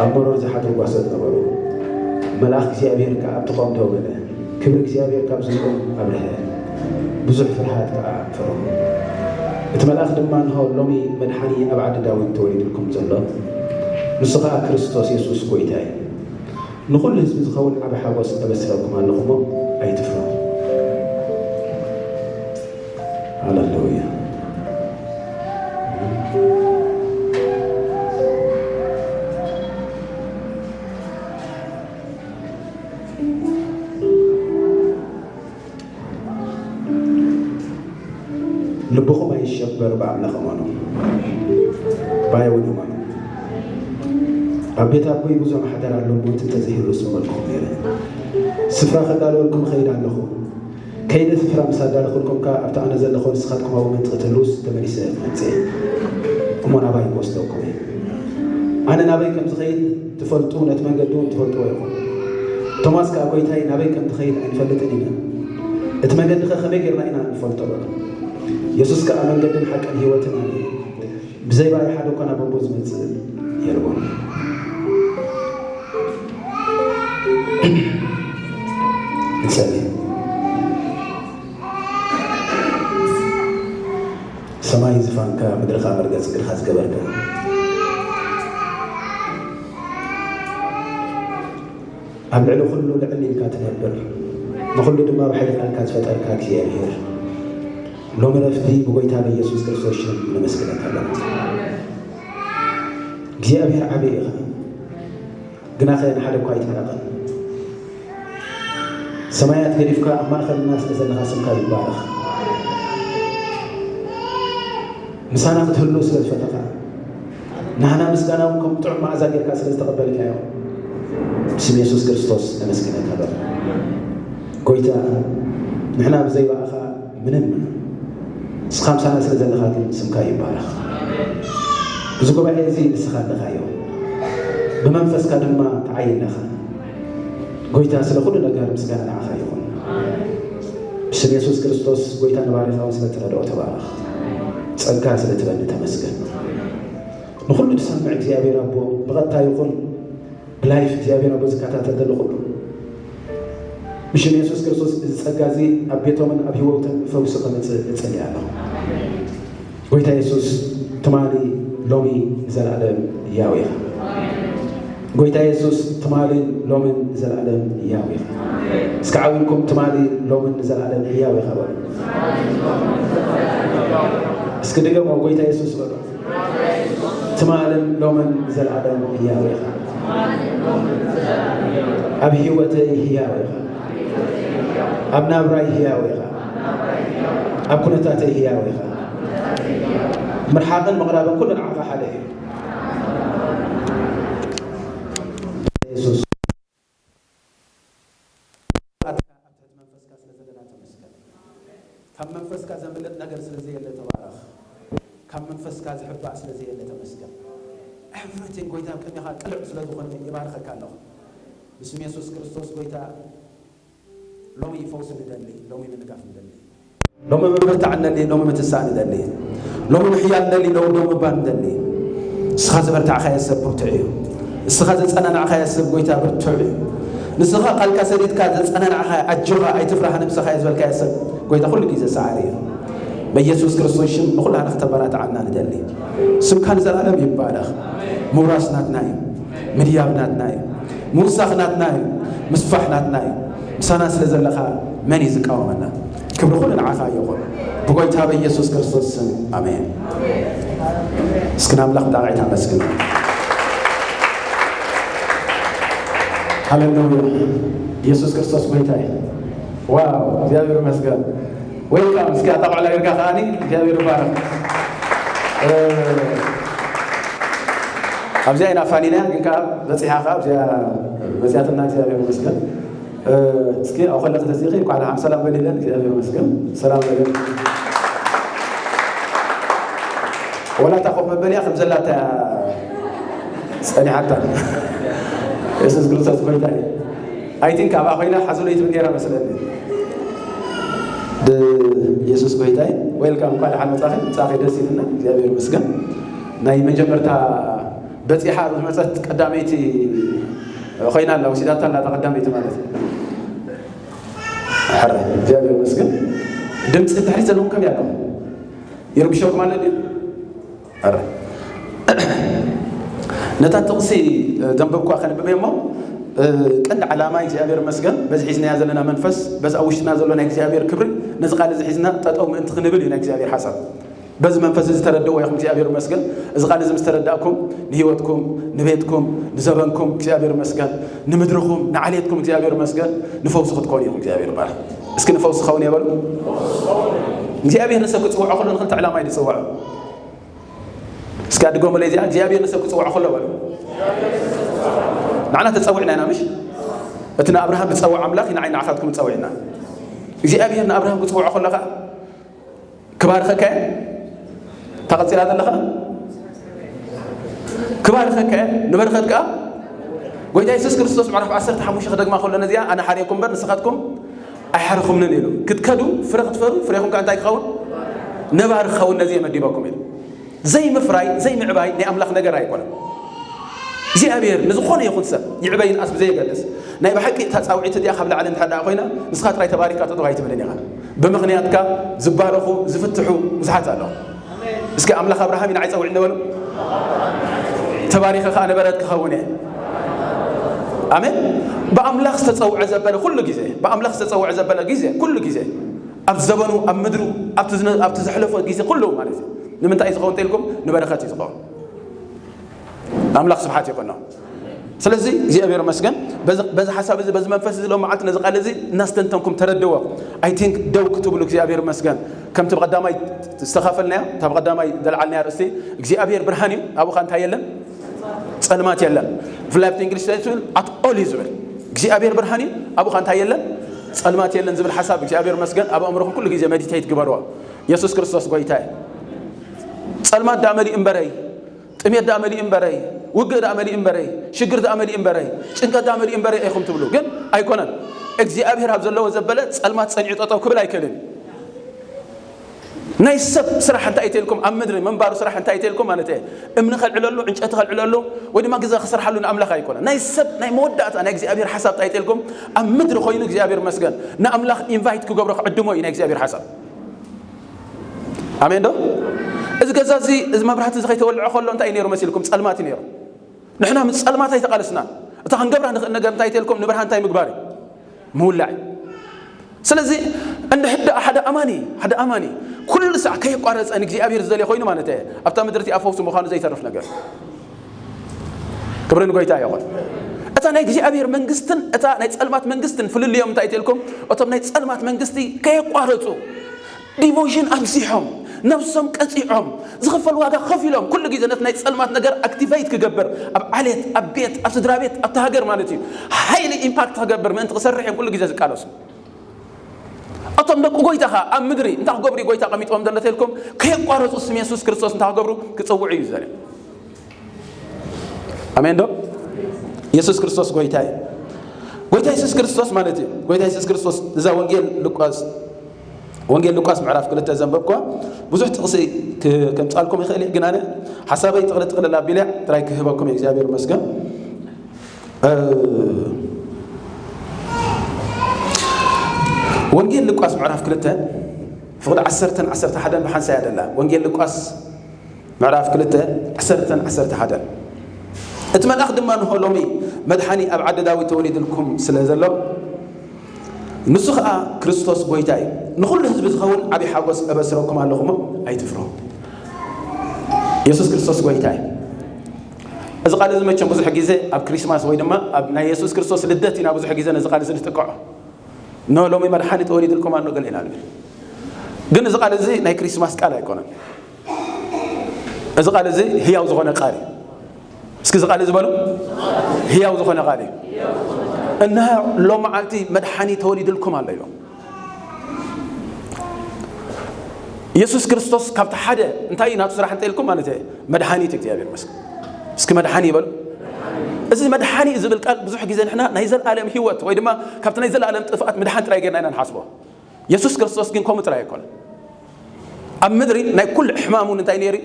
ኣብ መሮር ዝሓድሩ ጓሶት ነበሩ። መልኣኽ እግዚኣብሔር ከኣ ኣብቲ ቆም ደው በለ። ክብሪ እግዚኣብሔር ካብ ዝንኦም ኣብርሀ። ብዙሕ ፍርሃት ከኣ ፈርሁ። እቲ መልኣኽ ድማ፣ እንሆ፣ ሎሚ መድሓኒ ኣብ ዓዲ ዳዊት ተወሊዱልኩም ዘሎ፣ ንሱ ኸኣ ክርስቶስ የሱስ ጐይታ እዩ። ንኹሉ ህዝቢ ዝኸውን ዓቢ ሓጎስ እበስረኩም ኣለኹ እሞ ኣይትፍርሁ። ሃሌሉያ። ልብኹም ኣይሸበር፣ ብኣምላኽ እመኑ፣ ባይ እውን እመኑ። ኣብ ቤት ኣቦይ ብዙሕ ማሕደር ኣሎ እሞ፣ እንተዘይህሉ ስመልኩም ነይረ። ስፍራ ከዳልወልኩም እኸይድ ኣለኹ። ከይደ ስፍራ ምስ ኣዳለኹልኩም ከኣ፣ ኣብቲ ኣነ ዘለኹ ንስኻትኩም ኣብኡ ምእንቲ ክትህልዉስ ተመሊሰ ክመጽእ እየ። እሞ ናባይ ክወስደኩም እየ። ኣነ ናበይ ከም ዝኸይድ ትፈልጡ፣ ነቲ መንገዲ እውን ትፈልጥዎ ኢኹም። ቶማስ ከኣ፣ ጐይታይ፣ ናበይ ከም ትኸይድ ኣይንፈልጥን ኢና። እቲ መንገዲ ኸ ከመይ ጌርና ኢና እንፈልጦ? በሎ። የሱስ ከኣ፣ መንገድን ሓቅን ህይወትን ኣነ እየ። ብዘይ ባይ ሓደ እኳ ናብ ኣቦ ዝመጽእ የልቦን። ንጸሊ። ሰማይ ዝፋንካ፣ ምድሪ ኸኣ መርገጽ እግርኻ ዝገበርካ፣ ኣብ ልዕሊ ኹሉ ልዕል ኢልካ ትነብር፣ ንኹሉ ድማ ብሓይሊ ቃልካ ዝፈጠርካ እግዚኣብሔር፣ ሎሚ ረፍቲ ብጎይታ በኢየሱስ ክርስቶስ ሽም ነመስግነካ ኣለና። እግዚኣብሔር ዓቢ ኢኻ፣ ግናኸ ንሓደ እኳ ኣይትናቕን። ሰማያት ገዲፍካ ኣብ ማእኸልና ስለ ዘለኻ ስምካ ይባረኽ። ምሳና ክትህሉ ስለ ዝፈተኻ፣ ናህና ምስጋና እውን ከም ጥዑም መኣዛ ጌርካ ስለ ዝተቐበልካዮ፣ ብስም የሱስ ክርስቶስ ነመስግነካ ኣለና። ጎይታ፣ ንሕና ብዘይ ብኣኻ ምንም፣ ንስኻ ምሳና ስለ ዘለኻ ግን ስምካ ይባረኽ። እዚ ጉባኤ እዚ ንስኻ ኣለኻዮ፣ ብመንፈስካ ድማ ትዓዪ ኣለኻ። ጎይታ፣ ስለ ኩሉ ነገር ምስጋና ንዓኻ ይኹን። ብስም የሱስ ክርስቶስ ጎይታ፣ ንባሪኻ እውን ስለ ትረድኦ ተባረኽ። ጸጋ ስለ ትበኒ ተመስገን። ንኹሉ ትሰምዕ እግዚኣብሔር ኣቦ፣ ብቐጥታ ይኹን ብላይፍ እግዚኣብሔር ኣቦ ዝከታተል ዘሎ ኩሉ፣ ብሽም የሱስ ክርስቶስ እዚ ጸጋ እዚ ኣብ ቤቶምን ኣብ ህይወቶም ፈውሲ ከምጽእ እጽሊ ኣለኹ። ጎይታ የሱስ፣ ትማሊ፣ ሎሚ፣ ንዘለኣለም ያው ኢኻ። ጎይታ የሱስ፣ ትማልን ሎምን ንዘለኣለም ያው ኢኻ። እስኪ ዓው ኢልኩም፣ ትማሊ፣ ሎምን ንዘለኣለም ያው ኢኻ በሉ። እስኪ ድገሞ፣ ጎይታ የሱስ በሉ። ትማልን ሎምን ንዘለኣለም ህያው ኢኻ። ኣብ ህይወተይ ህያው ኢኻ። ኣብ ናብራይ ህያው ኢኻ። ኣብ ኩነታተይ ህያው ኢኻ። ምርሓቕን ምቕራብን ኩሉ ንዓኻ ሓደ እዩ። የሱስ። ኣብ ትሕቲ መንፈስካ ስለ ዘለና ተመስገን። ካብ መንፈስካ ዘምልጥ ነገር ስለ ዘየለ ተባረኽ። ካብ መንፈስካ ዝሕባእ ስለ ዘየለ ተመስገን። ኤቭሪቲንግ ጎይታ ኣብ ቅድሜኻ ቅልዕ ስለ ዝኾነ ይባርኸካ ኣለኹ። ብስም የሱስ ክርስቶስ ጎይታ፣ ሎሚ ፈውሲ ንደሊ፣ ሎሚ ምንጋፍ ንደሊ። ሎሚ ምብርታዕ ንደሊ፣ ሎሚ ምትሳእ ንደሊ። ሎሚ ምሕያል ንደሊ፣ ሎሚ ደው ምባል ንደሊ። ንስኻ ዘበርታዕካዮ ሰብ ብርቱዕ እዩ። ንስኻ ዘጸናናዕካዮ ሰብ ጎይታ ብርቱዕ እዩ። ንስኻ ቃልካ ሰዲድካ ዘጸናናዕካዮ፣ ኣጆኻ ኣይትፍራህ፣ ኣነ ምሳኻ እየ ዝበልካዮ ሰብ ጎይታ ኩሉ ግዜ ሰዓሪ እዩ። በኢየሱስ ክርስቶስ ሽም ንኹላህና ከተበራትዓና ንደሊ። ስምካ ንዘለኣለም ይባረኽ። ምውራስ ናትና እዩ። ምድያብ ናትና እዩ። ምውሳኽ ናትና እዩ። ምስፋሕ ናትና እዩ። ምሳና ስለ ዘለኻ መን እዩ ዝቃወመና? ክብሪ ኩሉ ንዓኻ ይኹን። ብጎይታ በኢየሱስ ክርስቶስ ስም፣ ኣሜን። እስኪ ንኣምላኽ ብጣቕዒት ኣመስግን። ሃሌሉያ። ኢየሱስ ክርስቶስ ጎይታ እዩ። ዋው፣ እግዚኣብሔር ይመስገን። ዌልካም። እስኪ ኣጣቕዕላ ኢልካ ከኣኒ፣ እግዚኣብሔር ይባረክ። እ፣ ኣብዚኣ ኢና ፋኒና፣ ግን ከኣ በጺሓ ከኣ ኣብዚኣ መጺኣትና፣ እግዚኣብሔር ይመስገን። እ፣ እስኪ ኣብ ከለኺ ተሲኺ እንኳዕ ደሓን ሰላም በሊለን፣ እግዚኣብሔር ይመስገን። ሰላም በለን። ወላ እታ ኮፍ መበሊኣ ከም ዘላታ ጸኒሓታ። የሱስ ክርስቶስ ጎይታ እዩ። ኣይ ቲንክ ኣብኣ ኮይና ሓዙለይ ትብል ነይራ መስለኒ። ድ-፣ የሱስ ጎይታ እዩ። ዌልካም፣ እንኳዕ ደሓን መጻኺ። ምጻኺ ደስ ኢልና፣ እግዚኣብሔር ይመስገን። ናይ መጀመርታ በጺሓ ዝመጸት ቀዳመይቲ ኮይና ኣላ፣ ወሲዳታ ኣላ፣ እታ ቀዳመይቲ ማለት እዩ። ሕረ እግዚኣብሔር ይመስገን። ድምፂ ድሕሪት ዘለኹም ከመይ ኣለኹም? ይርብሸኩም ኣሎ ድዩ? ሕረ። ነታ ጥቕሲ ዘንበብኳ ከንብብ እሞ፣ ቀንዲ ዓላማ እግዚኣብሔር ይመስገን፣ በዚ ሒዝናያ ዘለና መንፈስ፣ በዚ ኣብ ውሽጥና ዘሎ ናይ እግዚኣብሔር ክብሪ፣ ነዚ ቃል እዚ ሒዝና ጠጠው ምእንቲ ክንብል እዩ ናይ እግዚኣብሔር ሓሳብ። በዚ መንፈስ እዚ ተረድእዎ ኢኹም፣ እግዚኣብሔር ይመስገን። እዚ ቃል እዚ ምስ ተረዳእኩም፣ ንህይወትኩም፣ ንቤትኩም፣ ንዘበንኩም እግዚኣብሔር ይመስገን፣ ንምድርኹም፣ ንዓሌትኩም እግዚኣብሔር ይመስገን፣ ንፈውሲ ክትኮኑ ኢኹም። እግዚኣብሔር ይባረክ። እስኪ ንፈውሲ ኸውን የበሉ። እግዚኣብሔር ንሰብ ክጽውዖ ከሎ ንክልተ ዕላማ እዩ ዝጽውዖ። እስኪ ኣድገሙለይ እዚኣ፣ እግዚኣብሔር ንሰብ ክጽውዖ ከሎ በሉ። ንዓና ተጸዊዕና ኢና፣ ምሽ? እቲ ንኣብርሃም ዝጸውዖ ኣምላኽ ንዓይ ንዓኻትኩም ዝጸውዕና። እግዚኣብሔር ንኣብርሃም ክጽውዖ ከሎ ኸዓ ክባርኸካ እየ። እታ ቀጺላ ዘለኻ ክባርኸካ እየ። ንበረኸት ከኣ ጎይታ የሱስ ክርስቶስ ምዕራፍ ዓሰርተ ሓሙሽተ ክደግማ ከሎ ነዚኣ፣ ኣነ ሓርየኩም እምበር ንስኻትኩም ኣይሓረኹምንን ኢሉ። ክትከዱ ፍረ ክትፈሩ፣ ፍሬኹም ከኣ እንታይ ክኸውን? ነባሪ ክኸውን ነዚ እየ መዲበኩም ኢሉ። ዘይምፍራይ፣ ዘይምዕባይ ናይ ኣምላኽ ነገር ኣይኮነን። እግዚኣብሔር ንዝኾነ ይኹን ሰብ ይዕበይ ይንኣስ ብዘየገድስ፣ ናይ ብሓቂ እታ ጻውዒት እዚኣ ካብ ላዕሊ እንድሕር ደኣ ኮይና፣ ንስኻ ጥራይ ተባሪካ ጠጠው ኣይትብልን ኢኻ። ብምኽንያትካ ዝባረኹ፣ ዝፍትሑ ብዙሓት ኣለዉ። እስኪ ኣምላኽ ኣብርሃም ኢና ኣይጸውዕን ንበሉ። ተባሪኸ ከኣ ንበረድ ክኸውን እየ። ኣሜን። ብኣምላኽ ዝተጸውዐ ዘበለ ኩሉ ግዜ፣ ብኣምላኽ ዝተጸውዐ ዘበለ ግዜ፣ ኩሉ ግዜ፣ ኣብ ዘበኑ፣ ኣብ ምድሩ፣ ኣብቲ ዝነ-፣ ኣብቲ ዘሕለፎ ግዜ ኩሉ ማለት እዩ። ንምንታይ እዩ ዝኸውን ተኢልኩም? ንበረኸት እዩ ዝኸውን። ኣምላኽ ስብሓት ይኾኖ። ስለዚ እግዚኣብሔር ይመስገን፣ በዚ፣ በዚ ሓሳብ እዚ፣ በዚ መንፈስ እዚ፣ ሎም መዓልቲ ነዚ ቃል እዚ እናስተንተንኩም ተረድዎ። I think ደው ክትብሉ እግዚኣብሔር ይመስገን። ከምቲ ብቐዳማይ ዝተኻፈልናዮ፣ እታ ብቐዳማይ ዘልዓልናያ ርእስቲ፣ እግዚኣብሔር ብርሃን እዩ፣ ኣብኡ ኸኣ እንታይ የለን? ጸልማት የለን። ብፍላይ ኣብቲ እንግሊሽ እንታይ ትብል? At all እዩ ዝብል። እግዚኣብሔር ብርሃን እዩ፣ ኣብኡ ኸኣ እንታይ የለን? ጸልማት የለን ዝብል ሓሳብ እግዚኣብሔር ይመስገን፣ ኣብ ኣእምሮኹም ኩሉ ግዜ ሜዲቴት ግበርዎ። የሱስ ክርስቶስ ጎይታ እዩ። ጸልማት ደኣ መሊኡ እምበረይ፣ ጥሜት ደኣ መሊኡ እምበረይ፣ ውግእ ደኣ መሊኡ እምበረይ፣ ሽግር ደኣ መሊኡ እምበረይ፣ ጭንቀት ደኣ መሊኡ እምበረይ ኢኹም ትብሉ። ግን ኣይኮነን። እግዚኣብሔር ኣብ ዘለዎ ዘበለ ጸልማት ጸኒዑ ጠጠው ክብል ኣይክእልን። ናይ ሰብ ስራሕ እንታይ እዩ ተልኩም፣ ኣብ ምድሪ ምንባሩ ስራሕ እንታይ እዩ ተልኩም ማለት እየ። እምኒ ከልዕለሉ፣ ዕንጨቲ ከልዕለሉ፣ ወይ ድማ ግዛ ክሰርሓሉ ንኣምላኽ ኣይኮነን። ናይ ሰብ ናይ መወዳእታ ናይ እግዚኣብሔር ሓሳብ እንታይ እዩ ተልኩም፣ ኣብ ምድሪ ኮይኑ እግዚኣብሔር ይመስገን ንኣምላኽ ኢንቫይት ክገብሮ ክዕድሞ እዩ ናይ እግዚኣብሔር ሓሳብ። ኣሜን ዶ? እዚ ገዛ እዚ፣ እዚ መብራህቲ እዚ ከይተወልዖ ከሎ እንታይ እዩ ነይሩ መሲልኩም? ጸልማት እዩ ነይሩ። ንሕና ምስ ጸልማት ኣይተቓለስናን። እታ ክንገብራ ንኽእል ነገር እንታይ ተልኩም? ንብርሃን እንታይ ምግባር እዩ? ምውላዕ እዩ። ስለዚ እንድሕር ደኣ ሓደ ኣማኒ፣ ሓደ ኣማኒ ኩሉ ሳዕ ከየቋረጸ ንእግዚኣብሔር ዝደልዮ ኮይኑ ማለት እየ፣ ኣብታ ምድሪ እቲኣ ፈውሲ ምዃኑ ዘይተርፍ ነገር። ክብሪ ንጎይታ ይኹን። እታ ናይ እግዚኣብሔር መንግስትን እታ ናይ ጸልማት መንግስትን ፍልልዮም እንታይ ተልኩም? እቶም ናይ ጸልማት መንግስቲ ከየቋረጹ ዲቮሽን ኣብዚሖም፣ ነብሶም ቀጺዖም፣ ዝኽፈል ዋጋ ከፊሎም፣ ኩሉ ግዜ ነቲ ናይ ጸልማት ነገር ኣክቲቬት ክገብር፣ ኣብ ዓሌት፣ ኣብ ቤት፣ ኣብ ስድራ ቤት፣ ኣብቲ ሃገር ማለት እዩ፣ ሓይሊ ኢምፓክት ክገብር ምእንቲ ክሰርሕ እዮም ኩሉ ግዜ ዝቃለሱ። እቶም ደቂ ጎይታ ኸኣ ኣብ ምድሪ እንታይ ክገብሩ እዩ ጎይታ ቀሚጥዎም ዘሎ ተልኩም? ከየቋረጹ ስም የሱስ ክርስቶስ እንታይ ክገብሩ? ክጸውዑ እዩ ዝደልዮም። ኣሜን ዶ? የሱስ ክርስቶስ ጎይታ እዩ። ጎይታ የሱስ ክርስቶስ ማለት እዩ። ጎይታ የሱስ ክርስቶስ እዛ ወንጌል ሉቃስ፣ ወንጌል ሉቃስ ምዕራፍ ክልተ ዘንበብኳ ብዙሕ ጥቕሲ ክ-፣ ከምጻልኩም ይኽእል እየ፣ ግን ኣነ ሓሳበይ ጥቕልል ጥቕልል ኣቢለ ጥራይ ክህበኩም እየ። እግዚኣብሔር ይመስገን። እ፣ ወንጌል ሉቃስ ምዕራፍ ክልተ ፍቕዲ ዓሰርተን ዓሰርተ ሓደን ብሓንሳእ እያ ደላ። ወንጌል ሉቃስ ምዕራፍ ክልተ ዓሰርተን ዓሰርተ ሓደን። እቲ መልኣኽ ድማ ንሆ ሎሚ መድሓኒ ኣብ ዓዲ ዳዊት ተወሊዱልኩም ስለ ዘሎ፣ ንሱ ኸኣ ክርስቶስ ጐይታ እዩ። ንኹሉ ህዝቢ ዝኸውን ዓቢ ሓጎስ እበስረኩም ኣለኹ እሞ ኣይትፍርሁ። የሱስ ክርስቶስ ጐይታ እዩ። እዚ ቃል እዚ መቸም ብዙሕ ግዜ ኣብ ክሪስማስ ወይ ድማ ኣብ ናይ የሱስ ክርስቶስ ልደት ኢና ብዙሕ ግዜ ነዚ ቃል እዚ ንጥቅዖ። ኖ ሎሚ መድሓኒ ተወሊዱልኩም ኣሎ ገለ ኢና ንብል። ግን እዚ ቃል እዚ ናይ ክሪስማስ ቃል ኣይኮነን። እዚ ቃል እዚ ህያው ዝኾነ ቃል እዩ። እስኪ እዚ ቃል እዚ በሉ፣ ህያው ዝኾነ ቃል እዩ። እና ሎም መዓልቲ መድሓኒ ተወሊድልኩም ኣሎ ኢሎም። የሱስ ክርስቶስ ካብቲ ሓደ እንታይ እዩ ናቱ ስራሕ እንተ ኢልኩም ማለት እየ፣ መድሓኒት እግዚኣብሔር ይመስገን። እስኪ መድሓኒ ይበሉ። እዚ መድሓኒ ዝብል ቃል ብዙሕ ግዜ ንሕና ናይ ዘለኣለም ህይወት ወይ ድማ ካብቲ ናይ ዘለኣለም ጥፍኣት ምድሓን ጥራይ ጌርና ኢና ንሓስቦ። የሱስ ክርስቶስ ግን ከምኡ ጥራይ ኣይኮነን። ኣብ ምድሪ ናይ ኩሉ ሕማም እውን እንታይ ነይሩ?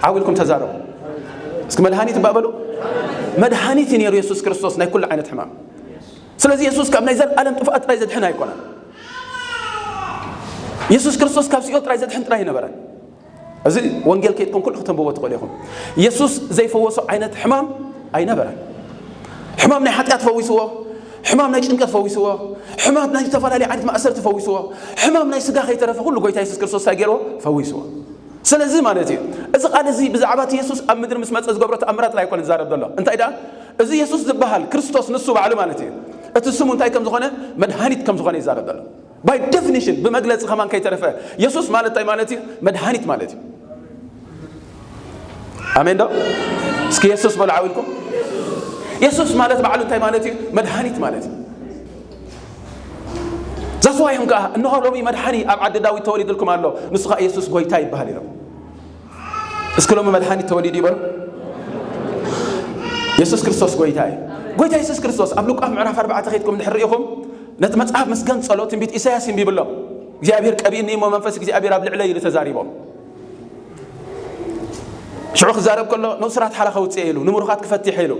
ዓው ኢልኩም ተዛረቡ። እስኪ መድሃኒት እባ በሉ። መድሃኒት እዩ ነይሩ የሱስ ክርስቶስ ናይ ኩሉ ዓይነት ሕማም። ስለዚ የሱስ ካብ ናይ ዘለኣለም ጥፍኣት ጥራይ ዘድሕን ኣይኮነን። የሱስ ክርስቶስ ካብ ሲኦል ጥራይ ዘድሕን ጥራይ ኣይነበረን። እዚ ወንጌል ከይድኩም ኩሉ ክተንብቦ ትኽእሉ ኢኹም። የሱስ ዘይፈወሶ ዓይነት ሕማም ኣይነበረን። ሕማም ናይ ሓጢኣት ፈዊስዎ፣ ሕማም ናይ ጭንቀት ፈዊስዎ፣ ሕማም ናይ ዝተፈላለዩ ዓይነት ማእሰርቲ ፈዊስዎ፣ ሕማም ናይ ስጋ ከይተረፈ ኩሉ ጎይታ የሱስ ክርስቶስ እንታይ ገይርዎ? ፈዊስዎ። ስለዚ ማለት እዩ፣ እዚ ቃል እዚ ብዛዕባ እቲ የሱስ ኣብ ምድሪ ምስ መጸ ዝገብሮ ተኣምራት ጥራይ ኣይኮነ ዝዛረብ ዘሎ። እንታይ ደኣ? እዚ የሱስ ዝበሃል ክርስቶስ ንሱ ባዕሉ ማለት እዩ፣ እቲ ስሙ እንታይ ከም ዝኾነ፣ መድሃኒት ከም ዝኾነ ይዛረብ ዘሎ። ባይ ዴፊኒሽን፣ ብመግለጺ ከማን ከይተረፈ፣ የሱስ ማለት እንታይ ማለት እዩ? መድሃኒት ማለት እዩ። ኣሜን ዶ? እስኪ የሱስ በሉ ዓው ኢልኩም። የሱስ ማለት ባዕሉ እንታይ ማለት እዩ? መድሃኒት ማለት እዩ። ዛስዋዮም ከኣ፣ እንሆ ሎሚ መድሓኒ ኣብ ዓዲ ዳዊት ተወሊድልኩም ኣሎ፣ ንሱ ኸኣ የሱስ ጎይታ ይበሃል ኢሎም። እስኪ ሎሚ መድሓኒት ተወሊዱ ይበሉ። የሱስ ክርስቶስ ጎይታ እዩ። ጎይታ የሱስ ክርስቶስ ኣብ ሉቃስ ምዕራፍ ኣርባዕተ ኸይድኩም እንድሕር ርኢኹም፣ ነቲ መጽሓፍ ምስ ገንጸሎ ትንቢት ኢሳያስ ይንቢብሎም። እግዚኣብሔር ቀቢእኒ እሞ መንፈስ እግዚኣብሔር ኣብ ልዕለይ ኢሉ ተዛሪቦም። ሽዑ ክዛረብ ከሎ፣ ንእሱራት ሓራ ከውጽእ ኢሉ፣ ንምሩኻት ክፈትሕ ኢሉ።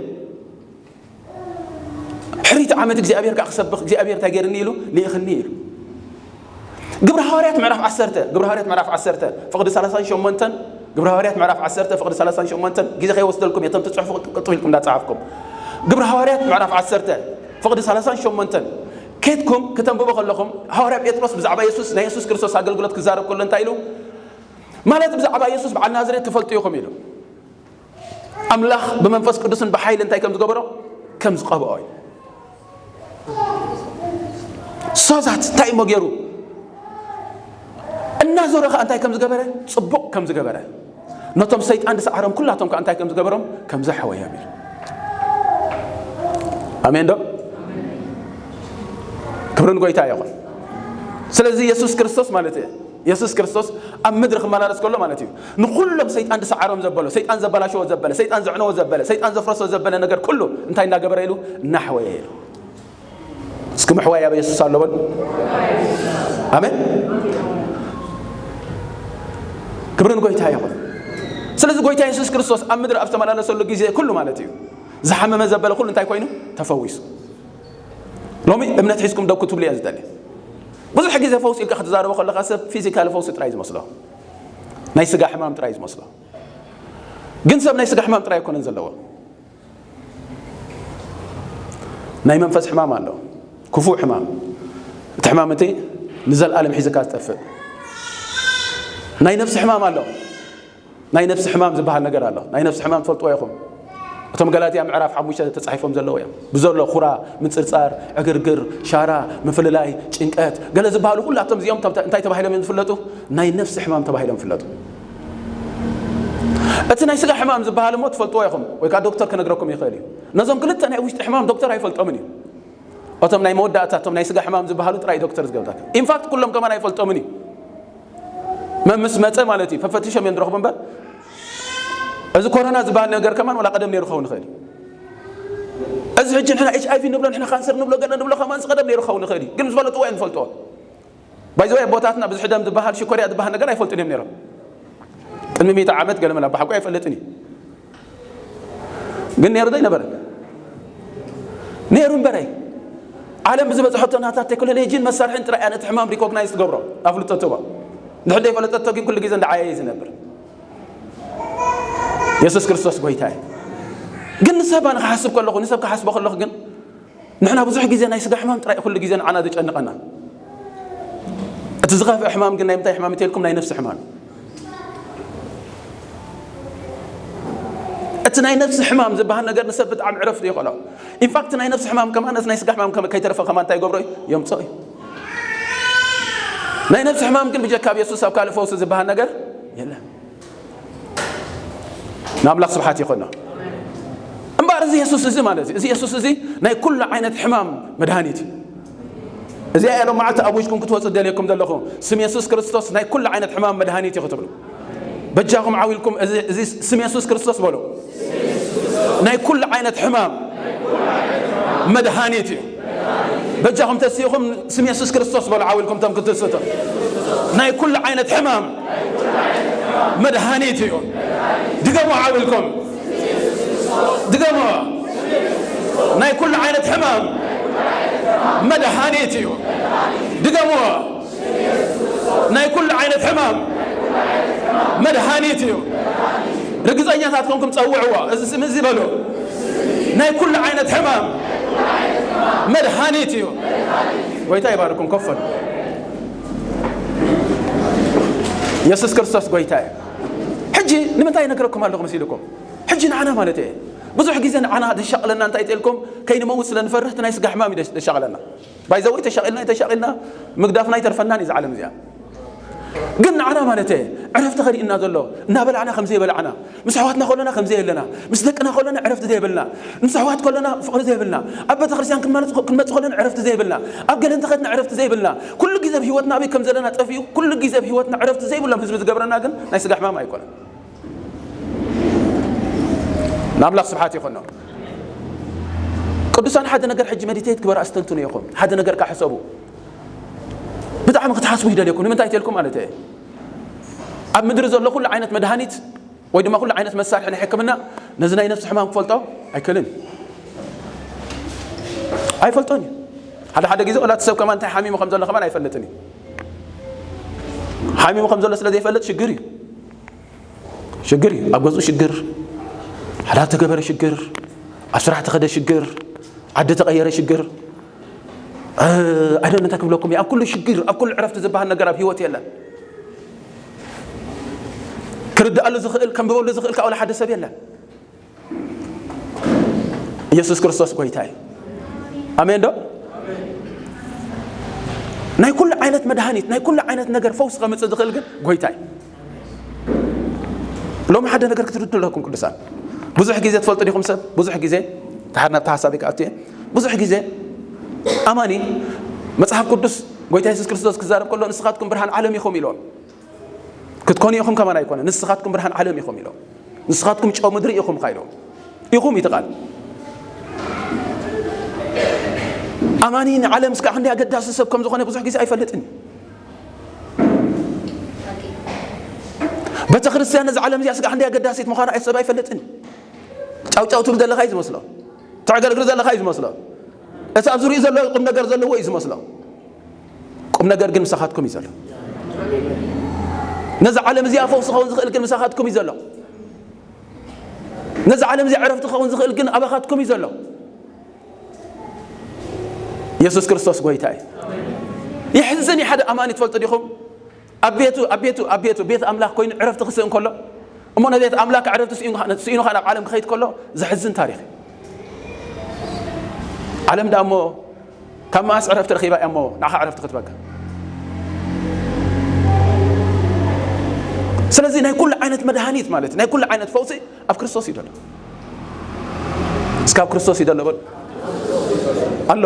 ሕሪት ዓመት እግዚኣብሔር ከኣ ክሰብኽ እግዚኣብሔር እንታይ ገይርኒ ኢሉ? ልኢኽኒ ኢሉ። ግብረ ሃዋርያት ምዕራፍ ዓሰርተ፣ ግብረ ሃዋርያት ምዕራፍ ዓሰርተ፣ ፍቕዲ ሰላሳን ሸሞንተን፣ ግብረ ሃዋርያት ምዕራፍ ዓሰርተ፣ ፍቕዲ ሰላሳን ሸሞንተን፣ ግዜ ከይወስደልኩም እየ፣ እቶም ትጽሕፉ ቅልጥፍ ኢልኩም እንዳጸሓፍኩም። ግብረ ሃዋርያት ምዕራፍ ዓሰርተ፣ ፍቕዲ ሰላሳን ሸሞንተን፣ ኬድኩም ክተንብቦ ከለኹም፣ ሃዋርያ ጴጥሮስ ብዛዕባ የሱስ፣ ናይ የሱስ ክርስቶስ ኣገልግሎት ክዛረብ ከሎ እንታይ ኢሉ? ማለት ብዛዕባ የሱስ በዓል ናዝሬት ትፈልጡ ኢኹም ኢሉ። ኣምላኽ ብመንፈስ ቅዱስን ብሓይሊ እንታይ ከም ዝገበሮ? ከም ዝቐብኦ እዩ። ሶዛት እንታይ እሞ ገይሩ? እናዞረ ኸኣ እንታይ ከም ዝገበረ? ጽቡቕ ከም ዝገበረ። ነቶም ሰይጣን ዝሰዓሮም ኩላቶም ከኣ እንታይ ከም ዝገበሮም? ከም ዘሕወዮም እዩ። ኣሜን ዶ? ክብሪ ንጎይታ ይኹን። ስለዚ የሱስ ክርስቶስ ማለት እዩ። የሱስ ክርስቶስ ኣብ ምድሪ ክመላለስ ከሎ ማለት እዩ። ንኹሎም ሰይጣን ዝሰዓሮም ዘበሎ፣ ሰይጣን ዘበላሸዎ ዘበለ፣ ሰይጣን ዘዕነዎ ዘበለ፣ ሰይጣን ዘፍረሶ ዘበለ ነገር ኩሉ እንታይ እናገበረ ኢሉ? እናሕወየ ኢሉ። እስኪ ምሕዋይ ኣብ የሱስ ኣሎ በሉ። ኣሜን። ክብሪ ንጎይታ ይኹን። ስለዚ ጎይታ የሱስ ክርስቶስ ኣብ ምድሪ ኣብ ዝተመላለሰሉ ግዜ ኩሉ ማለት እዩ፣ ዝሓመመ ዘበለ ኩሉ እንታይ ኮይኑ? ተፈዊሱ። ሎሚ እምነት ሒዝኩም ደው ክትብሉ እየ ዝደሊ። ብዙሕ ግዜ ፈውሲ ኢልካ ክትዛረቦ ከለኻ ሰብ ፊዚካሊ ፈውሲ ጥራይ ዝመስሎ፣ ናይ ስጋ ሕማም ጥራይ ዝመስሎ። ግን ሰብ ናይ ስጋ ሕማም ጥራይ ኣይኮነን ዘለዎ። ናይ መንፈስ ሕማም ኣሎ፣ ክፉእ ሕማም። እቲ ሕማም እቲ ንዘለኣለም ሒዝካ ዝጠፍእ። ናይ ነፍሲ ሕማም ኣሎ። ናይ ነፍሲ ሕማም ዝበሃል ነገር ኣሎ። ናይ ነፍሲ ሕማም ትፈልጥዎ ኢኹም። እቶም ገላትያ ምዕራፍ ሓሙሽተ ተጻሒፎም ዘለዉ እዮም። ብዘሎ ኩራ፣ ምጽርጻር፣ ዕግርግር፣ ሻራ፣ ምፍልላይ፣ ጭንቀት፣ ገለ ዝበሃሉ ኩላቶም እዚኦም እንታይ ተባሂሎም እዮም ዝፍለጡ? ናይ ነፍሲ ሕማም ተባሂሎም ይፍለጡ። እቲ ናይ ስጋ ሕማም ዝበሃል እሞ ትፈልጥዎ ኢኹም፣ ወይ ከኣ ዶክተር ክነግረኩም ይኽእል እዩ። ነዞም ክልተ ናይ ውሽጢ ሕማም ዶክተር ኣይፈልጦምን እዩ። እቶም ናይ መወዳእታ፣ እቶም ናይ ስጋ ሕማም ዝበሃሉ ጥራይ ዶክተር ዝገብረካ። ኢንፋክት ኩሎም ከማን ኣይፈልጦምን እዩ። መን ምስ መጸ ማለት እዩ፣ ፈፈትሾም እዮም ዝረኽቡ እምበር፣ እዚ ኮሮና ዝበሃል ነገር ከማን ዋላ ቀደም ነይሩ ክኸውን ይኽእል እዩ። እዚ ሕጂ ንሕና ኤች ኣይ ቪ ንብሎ፣ ንሕና ካንሰር ንብሎ፣ ገለ ንብሎ ከማን እዚ ቀደም ነይሩ ክኸውን ይኽእል እዩ። ግን ዝፈለጥዎ እዮም ዝፈልጥዎ። ባይ ዘ ወይ ኣቦታትና ብዝሒ ደም ዝበሃል፣ ሽኮርያ ዝበሃል ነገር ኣይፈልጡን እዮም ነይሮም። ቅድሚ ሚእቲ ዓመት ገለ መላ ብሓቁ ኣይፈልጥን እዩ። ግን ነይሩ ዶ ኣይነበረን? ነይሩ እምበረይ። ዓለም ብዝበጽሐቶ ናታ ቴክኖሎጂን መሳርሕን ጥራይ እያ ነቲ ሕማም ሪኮግናይዝ ትገብሮ፣ ኣፍልጦ ትህቦ። እንድሕር ዘይፈለጠቶ ግን ኩሉ ግዜ እንዳዓየየ ዝነብር። የሱስ ክርስቶስ ጎይታ እዩ። ግን ንሰብ ኣነ ክሓስብ ከለኹ፣ ንሰብ ክሓስቦ ከለኹ ግን ንሕና ብዙሕ ግዜ ናይ ስጋ ሕማም ጥራይ ኩሉ ግዜ ንዓና ዘጨንቐና። እቲ ዝኸፍአ ሕማም ግን ናይ ምንታይ ሕማም እንተልኩም ናይ ነፍሲ ሕማም። እቲ ናይ ነፍሲ ሕማም ዝበሃል ነገር ንሰብ ብጣዕሚ ዕረፍቲ ይኸሎ። ኢንፋክት ናይ ነፍሲ ሕማም ከማን ነቲ ናይ ስጋ ሕማም ከመ-፣ ከይተረፈ ከማን እንታይ ይገብሮ እዩ? የምጽኦ እዩ። ናይ ነፍሲ ሕማም ግን ብጀካ ኣብ የሱስ ኣብ ካልእ ፈውሲ ዝበሃል ነገር የለን። ንኣምላኽ ስብሓት ይኾኖ። እምበኣር እዚ የሱስ እዚ ማለት እዩ፣ እዚ የሱስ እዚ ናይ ኩሉ ዓይነት ሕማም መድሃኒት እዩ። እዚኣ እያ ሎም መዓልቲ ኣብ ውሽኩም ክትወፁ ደልየኩም ዘለኹ። ስም የሱስ ክርስቶስ ናይ ኩሉ ዓይነት ሕማም መድሃኒት እዩ ክትብሉ በጃኹም ዓው ኢልኩም እዚ፣ እዚ ስም የሱስ ክርስቶስ በሉ። ናይ ኩሉ ዓይነት ሕማም መድሃኒት እዩ። በጃኹም ተሲእኹም ስም የሱስ ክርስቶስ በሉ ዓው ኢልኩም፣ እቶም ክትስቱ። ናይ ኩሉ ዓይነት ሕማም መድሃኒት እዩ። ድገሙ ዓው ኢልኩም። ድገሞ። ናይ ኩሉ ዓይነት ሕማም መድሃኒት እዩ። ድገሞ። ናይ ኩሉ ዓይነት ሕማም መድሃኒት እዩ። ርግጸኛታት ኮንኩም ጸውዕዎ። እዚ ስም እዚ በሉ። ናይ ኩሉ ዓይነት ሕማም መድሃኒት እዩ። ጎይታ ይባርኩም። ኮፈሉ። የሱስ ክርስቶስ ጎይታ እዩ። ሕጂ ንምንታይ ይነግረኩም ኣለኹ መሲልኩም? ሕጂ ንዓና ማለት እየ። ብዙሕ ግዜ ንዓና ደሻቕለና እንታይ ትልኩም? ከይንመውት ስለ ንፈርህ እቲ ናይ ስጋ ሕማም እዩ ደሽ-፣ ደሻቕለና። ባይዘወይ ተሻቒልና ተሻቒልና ምግዳፍና ኣይተርፈናን እዩ። ዓለም እዚኣ ግን ንዓና ማለት እየ። ዕረፍቲ ከሪእና ዘሎ እናበላዕና ከም ዘይበላዕና፣ ምስ ኣሕዋትና ከሎና ከም ዘየለና፣ ምስ ደቅና ከሎና ዕረፍቲ ዘይብልና፣ ምስ ኣሕዋት ከሎና ፍቕሪ ዘይብልና፣ ኣብ ቤተ ክርስቲያን ክንመልጽ-፣ ክንመጽእ ከሎና ዕረፍቲ ዘይብልና፣ ኣብ ገለ እንተኸድና ዕረፍቲ ዘይብልና፣ ኩሉ ግዜ ኣብ ህይወትና ኣበይ ከም ዘለና ጠፊኡ፣ ኩሉ ግዜ ኣብ ህይወትና ዕረፍቲ ዘይብሎም ህዝቢ ዝገብረና ግን ናይ ስጋ ሕማም ኣይኮነን። ንኣምላኽ ስብሓት ይኹኖ። ቅዱሳን ሓደ ነገር ሕጂ መዲቴት ግበሩ፣ ኣስተንትኑ ኢኹም። ሓደ ነገር ከዓ ሕሰቡ። ብጣዕሚ ክትሓስቡ ይደልየኩም። ንምንታይ ትልኩም ማለት እየ? ኣብ ምድሪ ዘሎ ኩሉ ዓይነት መድሃኒት ወይ ድማ ኩሉ ዓይነት መሳርሒ ናይ ሕክምና ነዚ ናይ ነፍሲ ሕማም ክፈልጦ ኣይክእልን። ኣይፈልጦን እዩ። ሓደ ሓደ ግዜ ወላ እቲ ሰብ ከማን እንታይ ሓሚሙ ከም ዘሎ ከማን ኣይፈልጥን እዩ። ሓሚሙ ከም ዘሎ ስለ ዘይፈልጥ ሽግር እዩ። ሽግር እዩ። ኣብ ገዝኡ ሽግር፣ ሓደ ተገበረ ሽግር፣ ኣብ ስራሕ ተኸደ ሽግር፣ ዓዲ ተቐየረ ሽግር። እ፣ ኣይደን እንታይ ክብለኩም እዩ? ኣብ ኩሉ ሽግር፣ ኣብ ኩሉ ዕረፍቲ ዝበሃል ነገር ኣብ ህይወት የለን። ክርድኣሉ ዝኽእል፣ ከንብበሉ ዝኽእል፣ ካብ ወላ ሓደ ሰብ የለን። ኢየሱስ ክርስቶስ ጎይታ እዩ። ኣሜን ዶ? ናይ ኩሉ ዓይነት መድሃኒት፣ ናይ ኩሉ ዓይነት ነገር ፈውስ ከምጽእ ዝኽእል ግን ጎይታ እዩ። ሎሚ ሓደ ነገር ክትርዱ ኣለኩም ቅዱሳን። ብዙሕ ግዜ ትፈልጡ ዲኹም ሰብ? ብዙሕ ግዜ፣ ተሓር ናብቲ ሓሳብ ይከኣቱ እየ። ብዙሕ ግዜ ኣማኒ መጽሓፍ ቅዱስ ጎይታ የሱስ ክርስቶስ ክዛረብ ከሎ ንስኻትኩም ብርሃን ዓለም ኢኹም ኢሎም። ክትኮኑ ኢኹም ከማን ኣይኮነ፣ ንስኻትኩም ብርሃን ዓለም ኢኹም ኢሎም። ንስኻትኩም ጨው ምድሪ ኢኹም ካ ኢሎም። ኢኹም እዩ እቲ ቃል። ኣማኒ ንዓለም እስካዕ ክንደይ ኣገዳሲ ሰብ ከም ዝኾነ ብዙሕ ግዜ ኣይፈልጥን እዩ። ቤተ ክርስቲያን ነዚ ዓለም እዚኣ እስካዕ ክንደይ ኣገዳሲት ምዃና ኣይ-፣ ሰብ ኣይፈልጥን እዩ። ጫው ጫው ትብል ዘለኻ እዩ ዝመስሎ። ተዕገርግር ዘለኻ እዩ ዝመስሎ። እቲ ኣብ ዙሪኡ ዘሎ ቁም ነገር ዘለዎ እዩ ዝመስሎ። ቁም ነገር ግን ምሳኻትኩም እዩ ዘሎ። ነዚ ዓለም እዚኣ ፈውሲ ክኸውን ዝኽእል ግን ምሳኻትኩም እዩ ዘሎ። ነዚ ዓለም እዚኣ ዕረፍቲ ክኸውን ዝኽእል ግን ኣባኻትኩም እዩ ዘሎ። የሱስ ክርስቶስ ጎይታ እዩ። የሕዝን እዩ። ሓደ ኣማኒ ትፈልጡ ዲኹም? ኣብ ቤቱ፣ ኣብ ቤቱ፣ ኣብ ቤቱ፣ ቤት ኣምላኽ ኮይኑ ዕረፍቲ ክስእን ከሎ፣ እሞ ነቤት ኣምላኽ ዕረፍቲ ስኢኑ፣ ስኢኑ ኸኣ ናብ ዓለም ክኸይድ ከሎ ዘሕዝን ታሪኽ እዩ። ዓለም ደኣ እሞ ካብ መኣስ ዕረፍቲ ረኺባ እያ እሞ ንዓኻ ዕረፍቲ ክትበካ? ስለዚ ናይ ኩሉ ዓይነት መድሃኒት ማለት ናይ ኩሉ ዓይነት ፈውሲ ኣብ ክርስቶስ እዩ ዘሎ። እስካብ ክርስቶስ እዩ ዘሎ በል። ኣሎ።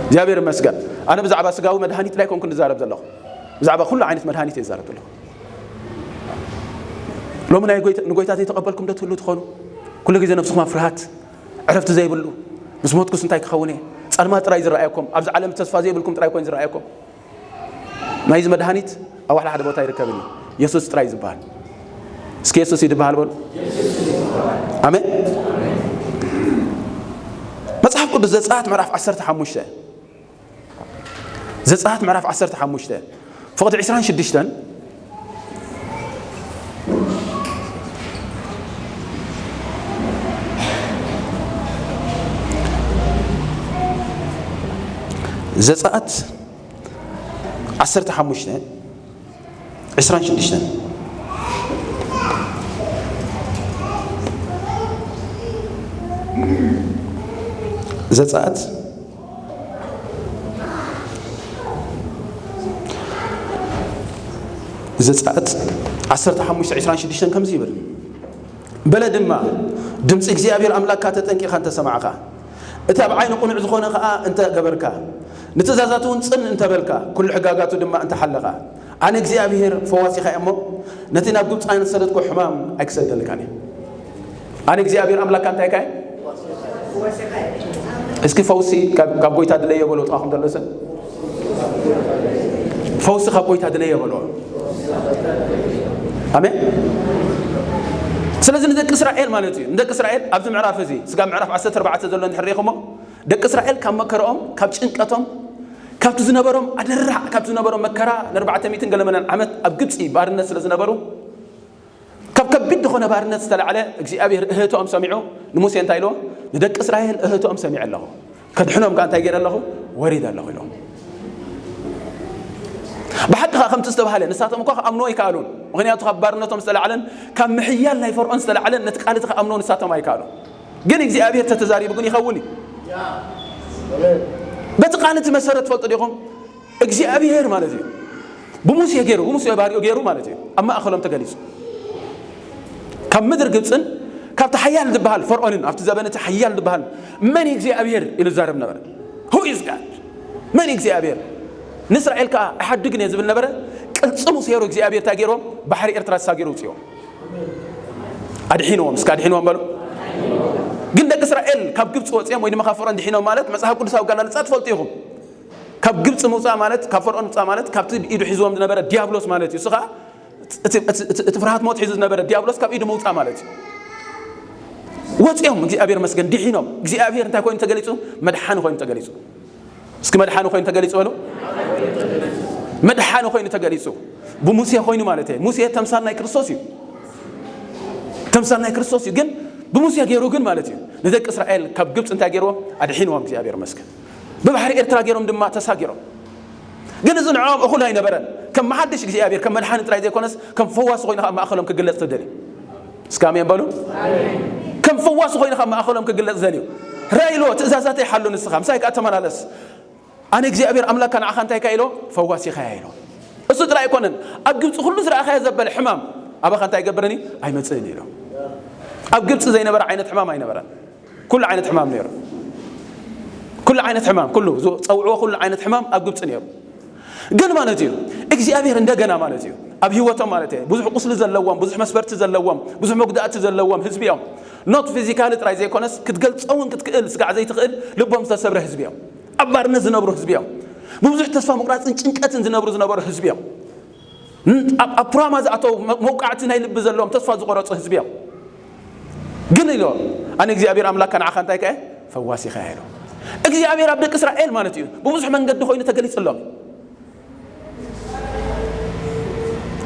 እግዚኣብሔር ይመስገን። ኣነ ብዛዕባ ስጋዊ መድሃኒት ጥራይ ኮንኩ ዝዛረብ ዘለኹ። ብዛዕባ ኩሉ ዓይነት መድሃኒት እየ ዝዛረብ ዘለኹ። ሎሚ ናይ ጎይታ፣ ንጎይታ ዘይተቐበልኩም ዶ ትህሉ ትኾኑ? ኩሉ ግዜ ነብስኹም ኣብ ፍርሃት፣ ዕረፍቲ ዘይብሉ፣ ምስ ሞትኩስ እንታይ ክኸውን እየ? ጸልማት ጥራይ ዝረኣየኩም፣ ኣብዚ ዓለም ተስፋ ዘይብልኩም ጥራይ ኮይኑ ዝረኣየኩም። ናይዚ መድሃኒት ኣብ ዋላ ሓደ ቦታ ይርከብን እዩ። የሱስ ጥራይ ዝበሃል። እስኪ የሱስ ይድበሃል በሉ። ኣሜን። መጽሓፍ ቅዱስ ዘጸኣት ምዕራፍ ዓሰርተ ሓሙሽተ፣ ዘጸኣት ምዕራፍ ዓሰርተ ሓሙሽተ ፍቕዲ ዕስራን ሽዱሽተን፣ ዘጸኣት ዓሰርተ ሓሙሽተ ዕስራን ሽዱሽተን፣ ዘጸኣት፣ ዘጸኣት ዓሰርተ ሓሙሽተ ዕስራን ሽዱሽተን ከምዚ ይብል። በለ ድማ፣ ድምፂ እግዚኣብሔር ኣምላክካ ተጠንቂኻ እንተሰማዕኻ፣ እቲ ኣብ ዓይኑ ቅኑዕ ዝኾነ ኸዓ እንተ ገበርካ፣ ንትእዛዛቱ እውን ጽን እንተ በልካ፣ ኩሉ ሕጋጋቱ ድማ እንተ ሓለኻ፣ ኣነ እግዚኣብሔር ፈዋሲኻ እየ እሞ፣ ነቲ ናብ ግብፃውያን ዝሰደድኮ ሕማም ኣይክሰደልካን እየ። ኣነ እግዚኣብሔር ኣምላክካ እንታይ ካየ? እስኪ ፈውሲ ካብ፣ ካብ ጎይታ ድለየ በሎ፣ ጥቓኹም ዘሎ ሰብ። ፈውሲ ካብ ጎይታ ድለየ በሎ። ኣሜን። ስለዚ ንደቂ እስራኤል ማለት እዩ፣ ንደቂ እስራኤል ኣብዚ ምዕራፍ እዚ፣ ስጋብ ምዕራፍ ዓሰርተ ኣርባዕተ ዘሎ እንድሕር ርኢኹሞ፣ ደቂ እስራኤል ካብ መከራኦም፣ ካብ ጭንቀቶም፣ ካብቲ ዝነበሮም ኣደራዕ፣ ካብቲ ዝነበሮም መከራ፣ ንኣርባዕተ ሚእትን ገለመለን ዓመት ኣብ ግብፂ ባርነት ስለ ዝነበሩ፣ ካብ ከቢድ ዝኾነ ባርነት ዝተላዕለ እግዚኣብሔር እህቶኦም ሰሚዑ ንሙሴ እንታይ ኢልዎ? ንደቂ እስራኤል እህቶኦም ሰሚዐ ኣለኹ፣ ከድሕኖም ከኣ እንታይ ገይረ ኣለኹ? ወሪደ ኣለኹ ኢሎም። ብሓቂ ከኣ ከምቲ ዝተባህለ ንሳቶም እኳ ክኣምንዎ ኣይከኣሉን። ምኽንያቱ ካብ ባርነቶም ዝተላዕለን ካብ ምሕያል ናይ ፈርዖን ዝተላዕለን ነቲ ቃል እቲ ክኣምንዎ ንሳቶም ኣይከኣሉን። ግን እግዚኣብሔር ተተዛሪቡ ግን ይኸውን እዩ። በቲ ቃል እቲ መሰረት ትፈልጡ ዲኹም? እግዚኣብሔር ማለት እዩ። ብሙሴ ገይሩ፣ ብሙሴ ባሪኡ ገይሩ ማለት እዩ። ኣብ ማእኸሎም ተገሊጹ። ካብ ምድሪ ግብፅን ካብቲ ሓያል ዝበሃል ፈርዖንን ኣብቲ ዘበን እቲ ሓያል ዝበሃል መን እዩ እግዚኣብሔር ኢሉ ዝዛረብ ነበረ። Who is God? መን እዩ እግዚኣብሔር? ንእስራኤል ከዓ ኣይሓድግን እየ ዝብል ነበረ። ቅልፅሙ ሰይሩ እግዚኣብሔር እንታይ ገይርዎም? ባሕሪ ኤርትራ ተሳጊሩ ውፅእዎም። ኣድሒንዎም፣ እስከ ኣድሒንዎም በሉ። ግን ደቂ እስራኤል ካብ ግብፂ ወፅኦም ወይ ድማ ካብ ፈርዖን ድሒኖም ማለት መፅሓፍ ቅዱሳዊ ኣገላልፃ ትፈልጡ ኢኹም። ካብ ግብፂ ምውፃእ ማለት፣ ካብ ፈርዖን ምውፃእ ማለት፣ ካብቲ ኢዱ ሒዝዎም ዝነበረ ዲያብሎስ ማለት እዩ። እሱ ከዓ እቲ፣ እቲ፣ እቲ፣ እቲ ፍርሃት ሞት ሒዙ ዝነበረ ዲያብሎስ ካብ ኢዱ ምውፃእ ማለት እዩ። ወፂኦም፣ እግዚኣብሔር መስገን፣ ድሒኖም። እግዚኣብሔር እንታይ ኮይኑ ተገሊፁ? መድሓኒ ኮይኑ ተገሊፁ። እስኪ መድሓኒ ኮይኑ ተገሊፁ በሉ። መድሓኒ ኮይኑ ተገሊፁ። ብሙሴ ኮይኑ ማለት እዩ። ሙሴ ተምሳል ናይ ክርስቶስ እዩ። ተምሳል ናይ ክርስቶስ እዩ። ግን ብሙሴ ገይሩ ግን ማለት እዩ። ንደቂ እስራኤል ካብ ግብፂ እንታይ ገይርዎም? ኣድሒንዎም እግዚኣብሔር መስገን። ብባሕሪ ኤርትራ ገይሮም ድማ ተሳጊሮም። ግን እዚ ንዕኦም እኹል ኣይነበረን። ከም መሓድሽ እግዚኣብሔር፣ ከም መድሓኒ ጥራይ ዘይኮነስ፣ ከም ፈዋሲ ኮይኑ ካብ ማእኸሎም ክግለጽ ተደልዩ። እስከ ኣሜን በሉ። ከም ፈዋሲ ኮይኑ ካብ ማእኸሎም ክግለጽ ደልዩ። ራእይ ኢልዎ፣ ትእዛዛተይ ሓሉ ንስኻ፣ ምሳይ ከኣ ተመላለስ። ኣነ እግዚኣብሔር ኣምላክካ ንዓኻ እንታይ ኢካ ኢሎ? ፈዋሲ ኢኻ ኢሎ። እሱ ጥራይ ኣይኮነን፣ ኣብ ግብፂ ኩሉ ዝረኣኻዮ ዘበለ ሕማም ኣባኻ እንታይ ይገብርን እዩ? ኣይመጽእን ኢሎ። ኣብ ግብፂ ዘይነበረ ዓይነት ሕማም ኣይነበረን። ኩሉ ዓይነት ሕማም ነይሩ። ኩሉ ዓይነት ሕማም፣ ኩሉ ዝፀውዕዎ ኩሉ ዓይነት ሕማም ኣብ ግብፂ ነይሩ። ግን ማለት እዩ፣ እግዚኣብሔር እንደገና ማለት እዩ፣ ኣብ ህይወቶም ማለት እዩ፣ ብዙሕ ቁስሊ ዘለዎም፣ ብዙሕ መስበርቲ ዘለዎም፣ ብዙሕ መጉዳእቲ ዘለዎም ህዝቢ እዮም። ኖት ፊዚካሊ ጥራይ ዘይኮነስ፣ ክትገልፆ እውን ክትክእል ስጋዕ ዘይትኽእል ልቦም ዝተሰብረ ህዝቢ እዮም። ኣብ ባርነት ዝነብሩ ህዝቢ እዮም። ብብዙሕ ተስፋ ምቁራፅን ጭንቀትን ዝነብሩ ዝነበሩ ህዝቢ እዮም። ን-፣ ኣብ፣ ኣብ ቱራማ ዝኣተው መ-፣ መውቃዕቲ ናይ ልቢ ዘለዎም ተስፋ ዝቆረፁ ህዝቢ እዮም። ግን ኢሎ፣ ኣነ እግዚኣብሔር ኣምላክካ ንዓኻ እንታይ ከ? ፈዋሲ ኢኻ ኢሎ። እግዚኣብሔር ኣብ ደቂ እስራኤል ማለት እዩ፣ ብብዙሕ መንገዲ ኮይኑ ተገሊፅሎም።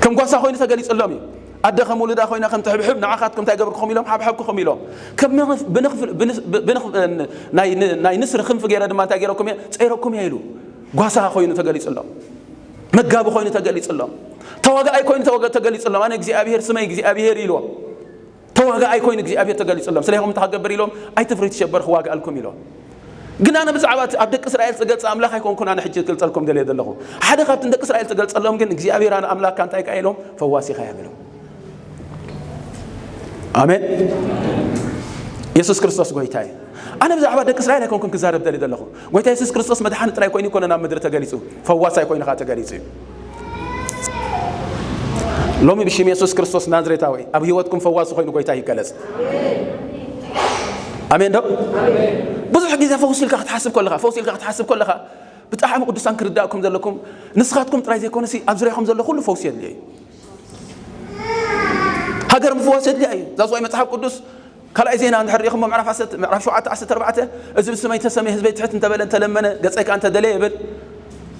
ከም ጓሳ ኮይኑ ተገሊፅሎም እዩ። ኣደ ከም ውሉዳ ኮይና ከም ትሕብሕብ፣ ንዓኻትኩም እንታይ ገብርክኹም ኢሎም? ሓብሓብክኹም ኢሎም። ከም ንኽፍ-፣ ብንኽፍ-፣ ብንስ-፣ ብ-፣ ብንኽ-፣ ን-፣ ናይ ን-፣ ናይ ንስሪ ክንፊ ገይረ ድማ እንታይ ገይረኩም እየ? ፀይረኩም እየ ኢሉ። ጓሳ ኮይኑ ተገሊፅሎም። መጋቢ ኮይኑ ተገሊፅሎም። ተዋጋኣይ ኮይኑ ተወገ-፣ ተገሊፅሎም። ኣነ እግዚኣብሔር፣ ስመይ እግዚኣብሔር ኢልዎም። ተዋጋኣይ ኮይኑ እግዚኣብሔር ተገሊፅሎም። ስለይኹም እንታይ ክገብር ኢሎም? ኣይትፍሪ፣ ትሸበር፣ ክዋግኣልኩም ኢሎም። ግን ኣነ ብዛዕባ እቲ ኣብ ደቂ እስራኤል ዝተገልፀ ኣምላኽ ኣይኮንኩን ኣነ ሕጂ ክገልፀልኩም ደልየ ዘለኹ። ሓደ ካብቲ ንደቂ እስራኤል ዝተገልፀሎም ግን እግዚኣብሔር ኣነ ኣምላኽካ እንታይ ከ ኢሎም? ፈዋሲኻ እየ በሎም። ኣሜን። የሱስ ክርስቶስ ጎይታ እዩ። ኣነ ብዛዕባ ደቂ እስራኤል ኣይኮንኩን ክዛረብ ደልየ ዘለኹ። ጎይታ የሱስ ክርስቶስ መድሓኒ ጥራይ ኮይኑ ይኮነ ናብ ምድሪ ተገሊፁ፣ ፈዋሳይ ኮይኑ ከዓ ተገሊፁ እዩ። ሎሚ ብሽም የሱስ ክርስቶስ ናዝሬታዊ ኣብ ህይወትኩም ፈዋሲ ኮይኑ ጎይታ ይገለፅ። ኣሜን ዶ? ብዙሕ ግዜ ፈውሲ ኢልካ ክትሓስብ ከለኻ፣ ፈውሲ ኢልካ ክትሓስብ ከለኻ ብጣዕሚ ቅዱሳን ክርዳእኩም ዘለኩም ንስኻትኩም ጥራይ ዘይኮነሲ ኣብ ዙርያኹም ዘሎ ኩሉ ፈውሲ የድልዮ እዩ። ሃገር ምፍዋስ የድልያ እዩ። ዛዝዋይ መጽሓፍ ቅዱስ ካልኣይ ዜና እንድሕር ርኢኹሞ ምዕራፍ ዓሰርተ፣ ምዕራፍ ሸውዓተ ዓሰርተ ኣርባዕተ፣ "እዚ ብስመይ ተሰመየ ህዝበይ ትሕት እንተበለ እንተለመነ ገጸይ ከኣ እንተደለየ" ይብል።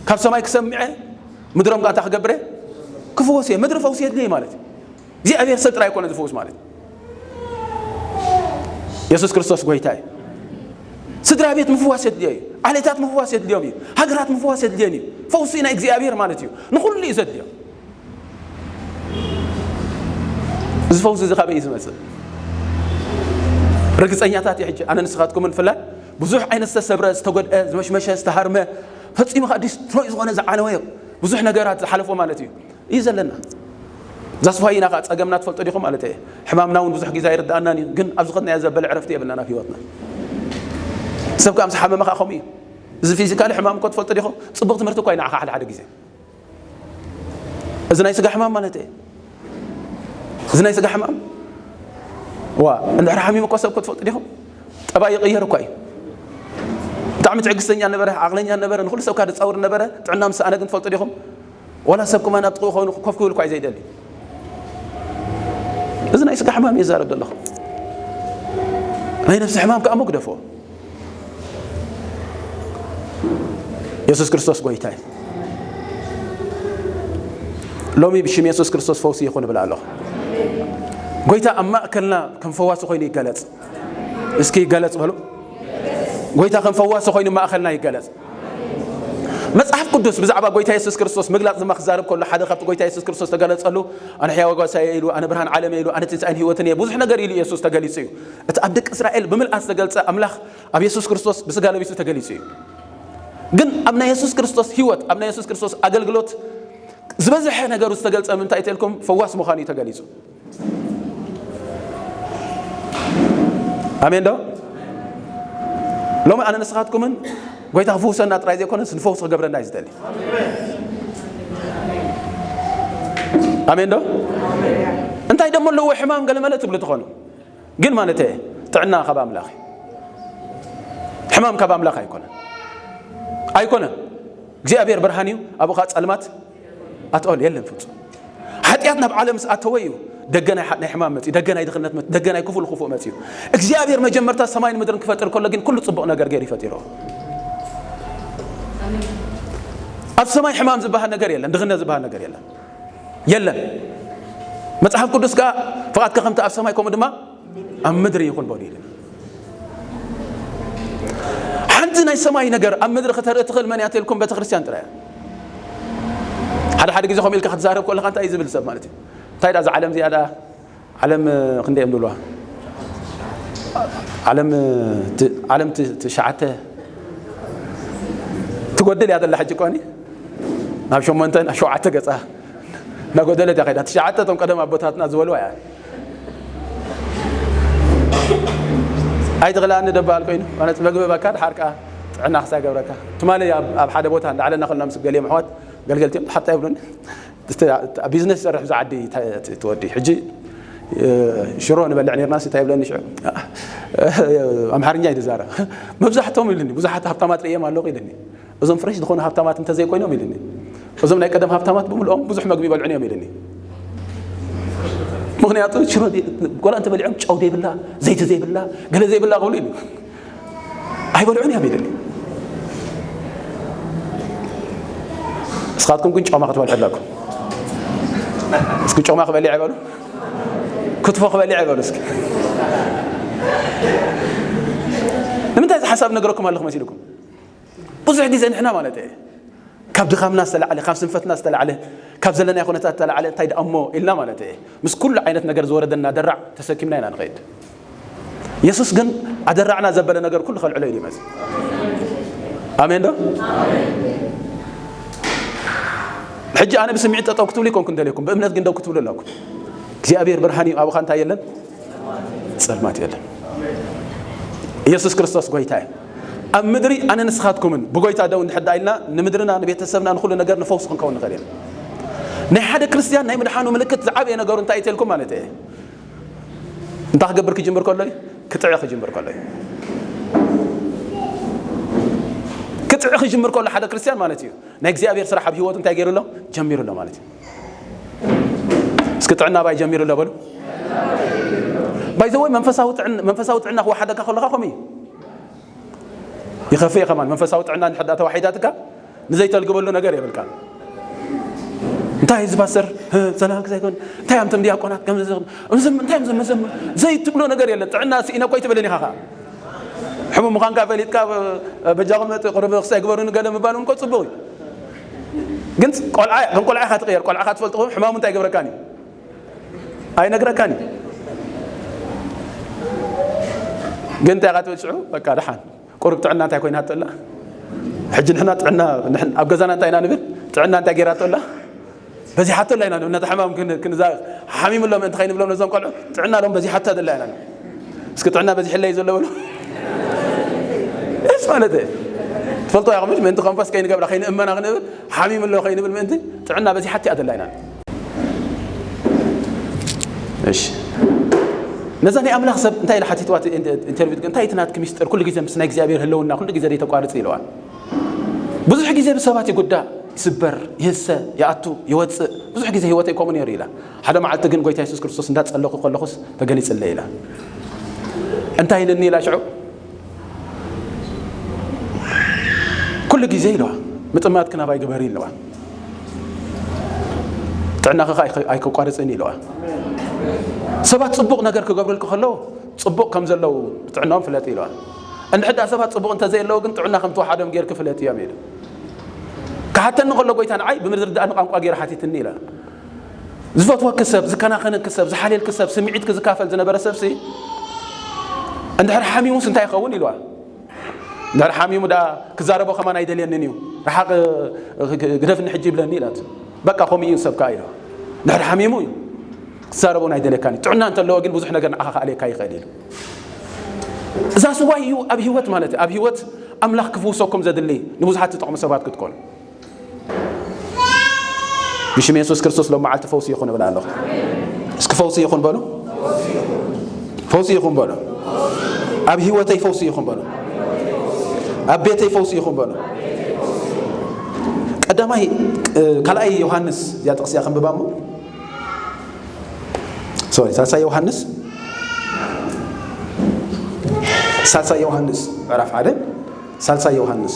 ካብ ሰማይ ክሰምዐ ምድሮም ከኣ እንታይ ክገብር እየ? ክፍወስ እየ። ምድሪ ፈውሲ የድልየ ማለት እዩ። እግዚኣብሔር ሰብ ጥራይ ኣይኮነ ዝፍውስ ማለት እዩ። የሱስ ክርስቶስ ጎይታ እዩ። ስድራ ቤት ምፍዋስ የድልዮ እዩ። ዓሌታት ምፍዋስ የድልዮም እዩ። ሃገራት ምፍዋስ የድልየን እዩ። ፈውሲ ናይ እግዚኣብሔር ማለት እዩ። ንኹሉ እዩ ዘድልዮ። እዚ ፈውሲ እዚ ካበይ እዩ ዝመጽእ? ርግጸኛታት እዩ። ሕጂ ኣነ ንስኻትኩምን ፍላይ ብዙሕ ዓይነት ዝተሰብረ፣ ዝተጎድአ፣ ዝመሽመሸ፣ ዝተሃርመ፣ ፈጺሙ ከኣ ዲስትሮይ ዝኾነ ዝዓነወ ብዙሕ ነገራት ዝሓለፎ ማለት እዩ። እዩ ዘለና። ዛስፋይና ከኣ ጸገምና ትፈልጦ ዲኹም ማለት እየ። ሕማምና እውን ብዙሕ ግዜ ኣይርድኣናን እዩ፣ ግን ኣብ ዝኸድናዮ ዘበለ ዕረፍቲ የብልናን ኣብ ህይወትና። ሰብ ከኣ ምስ ሓመመ ከኣ ከምኡ እዩ። እዚ ፊዚካሊ ሕማም እኮ ትፈልጦ ዲኹም? ጽቡቕ ትምህርቲ እኳ እዩ ንዓኻ ሓደ ሓደ ግዜ። እዚ ናይ ስጋ ሕማም ማለት እየ። እዚ ናይ ስጋ ሕማም፣ ዋ፣ እንድሕር ሓሚሙ እኮ ሰብ እኮ ትፈልጡ ዲኹም? ጠባይ ይቕየር እኳ እዩ። ብጣዕሚ ትዕግስተኛ ነበረ፣ ዓቕለኛ ነበረ፣ ንኹሉ ሰብ ከኣ ዝጻወር ነበረ። ጥዕና ምስ ሰኣነ ግን ትፈልጡ ዲኹም? ዋላ ሰብ ከማን ኣብ ጥቕኡ ኮይኑ ኮፍ ክብል እኳ እዩ ዘይደሊ። እዚ ናይ ስጋ ሕማም እየ ዝዛረብ ዘለኹ። ናይ ነፍሲ ሕማም ከኣ መግደፎ። የሱስ ክርስቶስ ጎይታ እዩ። ሎሚ ብሽም የሱስ ክርስቶስ ፈውሲ ይኹን እብል ኣለኹ። ጎይታ ኣብ ማእከልና ከም ፈዋሲ ኮይኑ ይገለጽ። እስኪ ይገለጽ በሉ። ጎይታ ከም ፈዋሲ ኮይኑ ማእከልና ይገለጽ። መጽሓፍ ቅዱስ ብዛዕባ ጎይታ የሱስ ክርስቶስ ምግላጽ ድማ ክዛረብ ከሎ፣ ሓደ ካብቲ ጎይታ የሱስ ክርስቶስ ተገለጸሉ፣ ኣነ ሕያው ጓሳየ ኢሉ፣ ኣነ ብርሃን ዓለም ኢሉ፣ ኣነ ትንሳኤን ህይወትን እየ፣ ብዙሕ ነገር ኢሉ የሱስ ተገሊጹ እዩ። እቲ ኣብ ደቂ እስራኤል ብምልኣት ዝተገልጸ ኣምላኽ ኣብ የሱስ ክርስቶስ ብስጋ ለቢሱ ተገሊጹ እዩ። ግን ኣብ ናይ የሱስ ክርስቶስ ህይወት፣ ኣብ ናይ የሱስ ክርስቶስ ኣገልግሎት ዝበዝሐ ነገሩ ዝተገልጸ ምንታይ ተልኩም? ፈዋስ ምዃኑ እዩ ተገሊጹ። ኣሜን ዶ? ሎሚ ኣነ ንስኻትኩምን ጎይታ ክፍውሰና ጥራይ ዘይኮነስ ንፈውስ ክገብረና እዩ ዝደሊ። ኣሜን ዶ? እንታይ ደሞ ኣለዎ ሕማም ገለመለ ትብሉ ትኾኑ። ግን ማለት እየ፣ ጥዕና ካብ ኣምላኽ እዩ። ሕማም ካብ ኣምላኽ ኣይኮነን። ኣይኮነን። እግዚኣብሔር ብርሃን እዩ፣ ኣብኡ ኸዓ ጸልማት ኣትኦል የለን ፍጹም። ሓጢኣት ናብ ዓለም ምስ ኣተወ እዩ ደገ ናይ ሓ-፣ ናይ ሕማም መጽዩ፣ ደገ ናይ ድኽነት መጽዩ፣ ደገ ናይ ክፉእ ንክፉእ መጽዩ። እግዚኣብሔር መጀመርታ ሰማይን ምድርን ክፈጥር ከሎ ግን ኩሉ ጽቡቕ ነገር ገይሩ እዩ ፈጢርዎ። ኣብ ሰማይ ሕማም ዝበሃል ነገር የለን፣ ድኽነት ዝበሃል ነገር የለን። የለን። መጽሓፍ ቅዱስ ከኣ ፍቓድካ ከምቲ ኣብ ሰማይ ከምኡ ድማ ኣብ ምድሪ ይኹን በሉ ኢሉ። ሓንቲ ናይ ሰማይ ነገር ኣብ ምድሪ ክተርኢ ትኽእል መን እያ ተልኩም? ቤተክርስትያን ጥራይ እያ። ሓደ ሓደ ግዜ ከምኡ ኢልካ ክትዛረብ ከለኻ እንታይ እዩ ዝብል ሰብ ማለት እዩ? እንታይ ደኣ እዛ ዓለም እዚኣ ደኣ ዓለም ክንደይ እዮም ዝብልዋ? ዓለም ት-፣ ዓለም ት-፣ ትሽዓተ ትጎድል እያ ዘላ ሕጂ እኮ፣ እኒ ናብ ሸሞንተ ናብ ሸውዓተ ገጻ እናጎደለት እያ ከይዳ። ትሽዓተ እቶም ቀደም ኣቦታትና ዝበልዋ እያ። ኣይትኽልኣኒ ደበሃል ኮይኑ፣ ማለት መግቢ በካ ድሓር ከኣ ጥዕና ክሳይ ገብረካ። ትማሊ ኣብ፣ ኣብ ሓደ ቦታ እንዳዕለና ከለና ምስ ገሊኦም ኣሕዋት ገልገልቲ እዮም፣ ሓታ ይብሉኒ። እስቲ ኣብ ቢዝነስ ዝሰርሕ እዚ ዓዲ ተ-፣ ተ-፣ ትወዲ። ሕጂ፣ እ፣ ሽሮ ንበልዕ ነርና፣ እንታይ ይብለኒ ሽዑ? ኣምሓርኛ እዩ ዝዛረብ። መብዛሕትኦም ኢሉኒ፣ ብዙሓት ሃብታማት ርእዮም ኣለኹ ኢሉኒ። እዞም ፍሬሽ ዝኾኑ ሃብታማት እንተዘይኮይኖም ኢሉኒ፣ እዞም ናይ ቀደም ሃብታማት ብምልኦም ብዙሕ መግቢ ይበልዑን እዮም ኢሉኒ። ምኽንያቱ ሽሮ ደ-፣ ቆላ እንተበሊዖም ጨው ዘይብላ፣ ዘይቲ ዘይብላ፣ ገለ ዘይብላ ክብሉ ኢሉ። ኣይበልዑን እዮም ኢሉኒ። ንስኻትኩም ግን ጮማ ክትበልዑ ኣለኩም። እስኪ ጮማ ክበልዕ ይበሉ። ክትፎ ክበልዕ ይበሉ እስኪ። ንምንታይ እዚ ሓሳብ ነገረኩም ኣለኹ መሲልኩም? ብዙሕ ግዜ ንሕና ማለት እየ፣ ካብ ድኻምና ዝተላዕለ፣ ካብ ስንፈትና ዝተላዕለ፣ ካብ ዘለና ኩነታት ዝተላዕለ እንታይ ደኣ እሞ ኢልና ማለት እየ፣ ምስ ኩሉ ዓይነት ነገር ዝወረደና ደራዕ ተሰኪምና ኢና ንኸይድ። የሱስ ግን ኣደራዕና ዘበለ ነገር ኩሉ ከልዕሎ ኢሉ ይመጽእ። ኣሜን ዶ? ሕጂ ኣነ ብስምዒት ጠጠው ክትብሉ ይኮንኩ እንደልየኩም፣ ብእምነት ግን ደው ክትብሉ ኣለኩም። እግዚኣብሔር ብርሃን እዩ፣ ኣብኻ እንታይ የለን? ጸልማት የለን። ኢየሱስ ክርስቶስ ጎይታ እዩ። ኣብ ምድሪ ኣነ ንስኻትኩምን ብጎይታ ደው እንድሕር ደኣ ኢልና ንምድርና ንቤተሰብና ንኹሉ ነገር ንፈውስ ክንከውን ንኽእል ኢና። ናይ ሓደ ክርስትያን ናይ ምድሓኑ ምልክት ዝዓበየ ነገሩ እንታይ እዩ ተልኩም ማለት እየ? እንታይ ክገብር ክጅምር ከሎ እዩ? ክጥዒ ክጅምር ከሎ እዩ። ክጥዒ ክጅምር ከሎ ሓደ ክርስትያን ማለት እዩ ናይ እግዚኣብሔር ስራሕ ኣብ ህይወቱ እንታይ ገይሩ ኣሎ? ጀሚሩ ኣሎ ማለት እዩ። እስኪ ጥዕና ባይ ጀሚሩ ኣሎ በሉ። ባይ ዘ ወይ መንፈሳዊ ጥዕና፣ መንፈሳዊ ጥዕና ክወሓደካ ከለኻ ከምኡ እዩ። ይኸፍእ እዩ ከማን መንፈሳዊ ጥዕና እንድሕር ደኣ ተዋሒዳትካ ንዘይተልግበሉ ነገር የብልካን። እንታይ ህዝቢ ኣሰር፣ እ፣ ሰላም ክሳይኮን፣ እንታይ ኣምቶም ዲያቆናት ከም ዝዘ-፣ እምዝም-፣ እንታይ እዮም ዝመዘም-፣ ዘይትብሎ ነገር የለን። ጥዕና ስኢነ እኮ ኣይትበልን ኢኻ ኸዓ። ሕሙም ምዃንካ ፈሊጥካ፣ እ፣ በጃኹም እቲ ቁሩብ ክሳይ ግበሩኒ ገለ ምባል እውን እኮ ጽቡቕ እዩ። ግን ቆልዓ፣ ከም ቆልዓ ኢኻ ትቕየር። ቆልዓ ኢኻ ትፈልጦ፣ ሕማሙ እንታይ ይገብረካን እዩ? ኣይነግረካን እዩ። ግን እንታይ ኢኻ ትብል ሽዑ? በቃ ደሓን። ቁሩብ ጥዕና እንታይ ኮይናቶ ኣላ? ሕጂ ንሕና ጥዕና፣ ንሕን-፣ ኣብ ገዛና እንታይ ኢና ንብል? ጥዕና እንታይ ገይራቶ ኣላ? በዚሓቶ ኣላ ኢና ንብል። ነታ ሕማም ክን-፣ ክንዛ-፣ ሓሚሙ ኣሎ ምእንቲ ከይንብሎም ነዞም ቆልዑ፣ ጥዕና ሎም በዚሓታ ዘላ ኢና ንብል። እስኪ ጥዕና በዚሕለይ ዘሎ በሉ። እስ ማለት እየ። ትፈልጦ ኢኹም ምሽ? ምእንቲ ኮንፈስ ከይንገብራ፣ ከይንእመና ክንብል፣ ሓሚሙ ኣሎ ከይንብል ምእንቲ ጥዕና በዚሓታ እያ ዘላ ኢና ንብል። እሺ። ነዛ ናይ ኣምላኽ ሰብ እንታይ ኢላ ሓቲትዋ? እቲ ኢንተ-፣ ኢንተርቪው፣ እንታይ እቲ ናትኪ ሚስጥር? ኩሉ ግዜ ምስ ናይ እግዚኣብሔር ህልውና ኩሉ ግዜ ዘይተቋርጽ ኢለዋ። ብዙሕ ግዜ ብሰባት ይጉዳእ። ይስበር፣ ይህሰ፣ ይኣቱ፣ ይወፅእ። ብዙሕ ግዜ ህይወተይ ከምኡ ነይሩ ኢላ። ሓደ መዓልቲ ግን ጎይታ የሱስ ክርስቶስ እንዳጸለኹ ከለኹስ ተገሊጽለይ ኢላ። እንታይ ኢልኒ ኢላ ሽዑ? ኩሉ ግዜ ኢለዋ፣ ምጥማትኪ ናባይ ግበሪ ኢለዋ። ጥዕናኺ ኸኣ ኣይከ-፣ ኣይከቋርጽን ኢለዋ። ሰባት ጽቡቕ ነገር ክገብሩልኪ ከለዉ ጽቡቕ ከም ዘለዉ ጥዕናኦም ፍለጢ ኢለዋ። እንድሕር ደኣ ሰባት ጽቡቕ እንተዘየለዉ ግን ጥዕና ከም ተወሓዶም ጌርኪ ፍለጥዮም ኢሉ። ክሓተኒ ከሎ ጎይታ ንዓይ ብምርድዳእኒ ቋንቋ ገይሩ ሓቲትኒ ኢላ። ዝፈትወኪ ሰብ፣ ዝከናኸነኪ ሰብ፣ ዝሓልየልኪ ሰብ፣ ስምዒትኪ ዝካፈል ዝነበረ ሰብሲ እንድሕር ሓሚሙስ እንታይ ይኸውን ኢልዋ። እንድሕር ሓሚሙ ደኣ ክዛረቦ ከማን ኣይደልየንን እዩ። ረሓቕ ግደፍኒ ሕጂ ይብለኒ ኢላት። በቃ ከምኡ እዩ ሰብ ከኣ ኢልዋ። እንድሕር ሓሚሙ እዩ ክዛረቦ ኣይደልየካን እዩ። ጥዕና እንተለዎ ግን ብዙሕ ነገር ንዓኻ ክኣልየካ ይኽእል ኢሉ። እዛ ስዋይ እዩ ኣብ ህይወት ማለት እዩ። ኣብ ህይወት ኣምላኽ ክፍውሰኩም ዘድሊ ንብዙሓት ትጠቕሙ ሰባት ክትኮኑ። ብሽም የሱስ ክርስቶስ ሎም መዓልቲ ፈውሲ ይኹን እብል ኣለኹ። እስኪ ፈውሲ ይኹን በሉ። ፈውሲ ይኹን በሉ። ኣብ ህይወተይ ፈውሲ ይኹን በሉ። ኣብ ቤተይ ፈውሲ ይኹን በሉ። ቀዳማይ፣ እ፣ ካልኣይ ዮሃንስ እዚኣ ጥቕሲ እያ ከንብባ እሞ። ሶሪ፣ ሳልሳይ ዮሃንስ፣ ሳልሳይ ዮሃንስ ምዕራፍ ሓደ፣ ሳልሳይ ዮሃንስ፣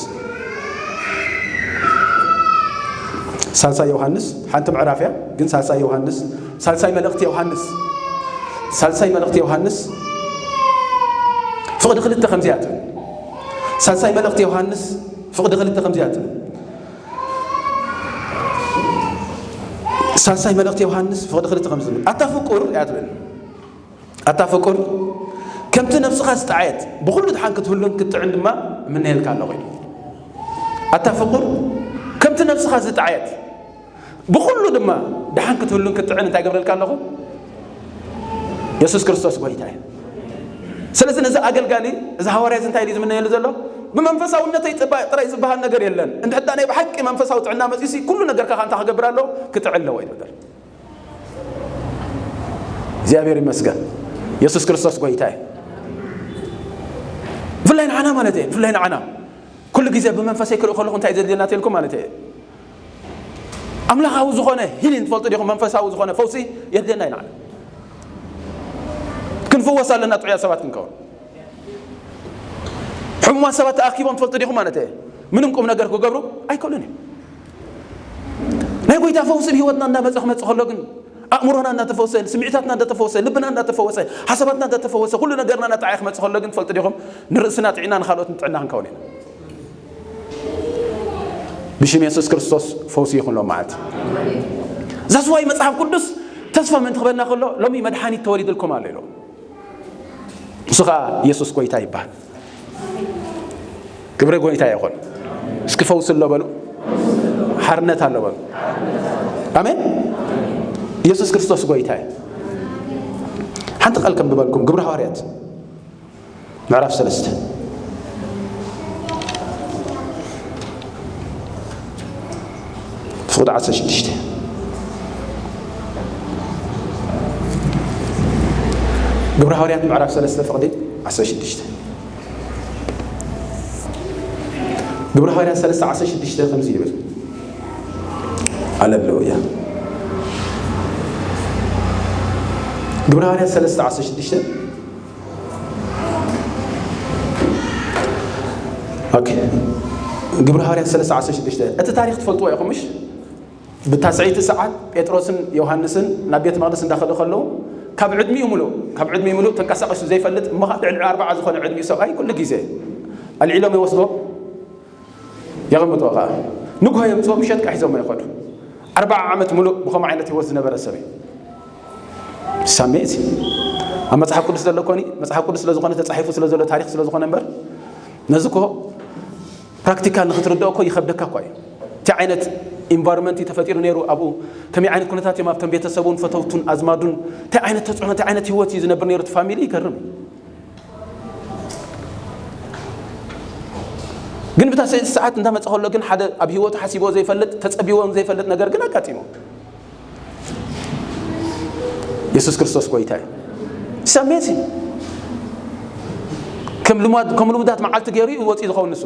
ሳልሳይ ዮሃንስ ሓንቲ ምዕራፍ እያ፣ ግን ሳልሳይ ዮሃንስ፣ ሳልሳይ መልእኽቲ ዮሃንስ፣ ሳልሳይ መልእኽቲ ዮሃንስ ፍቕዲ ክልተ ከምዚኣ ትብል። ሳልሳይ መልእኽቲ ዮሃንስ ፍቕዲ ክልተ ከምዚኣ ትብል። ሳልሳይ መልእኽቲ ዮሃንስ ፍቕዲ ክልተ ከም ዝብል፣ ኣታ ፍቁር እያ ትብል። ኣታ ፍቁር፣ ከምቲ ነብስኻ ዝጠዓየት ብኹሉ ድሓን ክትህሉን ክትጥዕን ድማ እምነየልካ ኣለኹ ኢሉ። ኣታ ፍቁር፣ ከምቲ ነብስኻ ዝጠዓየት ብኹሉ ድማ ድሓን ክትህሉን ክትጥዕን እንታይ ገብረልካ ኣለኹ? የሱስ ክርስቶስ ጎይታ እዩ። ስለዚ ነዚ ኣገልጋሊ፣ እዚ ሃዋርያ እዚ እንታይ ኢሉ ዝምነየሉ ዘሎ? ብመንፈሳውነተይ ጽባ-፣ ጥራይ ዝበሃል ነገር የለን። እንድሕር ደኣ ናይ ብሓቂ መንፈሳዊ ጥዕና መጺኡሲ ኩሉ ነገርካ ከኣ እንታይ ክገብር ኣለዎ? ክጥዕን ኣለዎ እዩ ዝብል። እግዚኣብሔር ይመስገን። የሱስ ክርስቶስ ጎይታ እዩ። ብፍላይ ንዓና ማለት እየ፣ ብፍላይ ንዓና። ኩሉ ግዜ ብመንፈሰይ ክርኢ ከለኹ እንታይ ዘድልየና ተልኩም ማለት እየ። ኣምላኻዊ ዝኾነ ሂሊን ትፈልጡ ዲኹም? መንፈሳዊ ዝኾነ ፈውሲ የድልየና ኢና። ክንፍወስ ኣለና፣ ጥዑያት ሰባት ክንከውን። ሕሙማት ሰባት ተኣኪቦም ትፈልጡ ዲኹም ማለት እየ። ምንም ቁም ነገር ክገብሩ ኣይክእሉን እዮም። ናይ ጎይታ ፈውሲ ብህይወትና እንዳመጸ ክመጽእ ከሎ ግን፣ ኣእምሮና እንዳተፈወሰ፣ ስምዒታትና እንዳተፈወሰ፣ ልብና እንዳተፈወሰ፣ ሓሳባትና እንዳተፈወሰ፣ ኩሉ ነገርና እንዳተዓየ ክመጽእ ከሎ ግን ትፈልጡ ዲኹም? ንርእስና ጥዒና ንኻልኦት ንጥዕና ክንከውን ኢና። ብሽም የሱስ ክርስቶስ ፈውሲ ይኹን ሎም መዓልቲ። ዛስዋይ መጽሓፍ ቅዱስ ተስፋ ምእንቲ ክበና ከሎ፣ ሎሚ መድሓኒት ተወሊድልኩም ኣሎ ኢሉ። ንሱ ኸኣ የሱስ ጎይታ ይበሃል። ክብሪ ጎይታ ይኹን። እስኪ ፈውሲ ኣሎ በሉ። ሓርነት ኣሎ በሉ። ኣሜን። የሱስ ክርስቶስ ጎይታ እዩ። ሓንቲ ቃል ከንብበልኩም፣ ግብሪ ሃዋርያት ምዕራፍ ሰለስተ፣ ፍቕዲ ዓሰርተ ሽዱሽተ። ግብሪ ሃዋርያት ምዕራፍ ሰለስተ ፍቕዲ ዓሰርተ ሽዱሽተ። ግብሪ ሃዋርያት ሰለስተ ዓሰርተ ሽዱሽተ ከምዚ ይብል። ሃሌሉያ። ግብሪ ሃዋርያት ሰለስተ ዓሰርተ ሽዱሽተ። ኦኬ። ግብሪ ሃዋርያት ሰለስተ ዓሰርተ ሽዱሽተ። እቲ ታሪኽ ትፈልጥዎ ኢኹም፣ ምሽ? ብታስዐይቲ ሰዓት ጴጥሮስን ዮሃንስን ናብ ቤት መቕደስ እንዳኸዱ ከለዉ፣ ካብ ዕድሚኡ ምሉእ፣ ካብ ዕድሚኡ ምሉእ ተንቀሳቒሱ ዘይፈልጥ፣ እሞ ኸዓ ልዕሊ ኣርብዓ ዝኾነ ዕድሚኡ ሰብኣይ ኩሉ ግዜ ኣልዒሎም ይወስድዎ፣ የቐምጥዎ ኸዓ። ንግሆ የምጽኦ፣ ምሸት ከዓ ሒዞሞ ይኸዱ። ኣርብዓ ዓመት ምሉእ ብኸምኡ ዓይነት ህይወት ዝነበረ ሰብ እዩ። ሳሜ እዚ ኣብ መጽሓፍ ቅዱስ ዘሎ ኮኒ፣ መጽሓፍ ቅዱስ ስለ ዝኾነ፣ ተጻሒፉ ስለ ዘሎ፣ ታሪኽ ስለ ዝኾነ እምበር፣ ነዚ እኮ ፕራክቲካል ንኽትርድኦ እኮ ይኸብደካ እኳ እዩ። እንታይ ዓይነት ኢንቫይሮንመንት እዩ ተፈጢሩ ነይሩ ኣብኡ? ከመይ ዓይነት ኩነታት እዮም ኣብቶም ቤተሰቡን ፈተውቱን ኣዝማዱን? እንታይ ዓይነት ተጽዕኖ፣ እንታይ ዓይነት ህይወት እዩ ዝነብር ነይሩ እቲ ፋሚሊ? ይገርም እዩ። ግን ብታ ሰ-፣ ሰዓት እንዳመጸ ከሎ ግን ሓደ ኣብ ህይወቱ ሓሲብዎ ዘይፈልጥ፣ ተጸቢዎም ዘይፈልጥ ነገር ግን ኣጋጢሙ። የሱስ ክርስቶስ ጎይታ እዩ። It's amazing። ከም ልማድ፣ ከም ልሙዳት መዓልቲ ገይሩ እዩ ወጺኡ ዝኸውን ንሱ።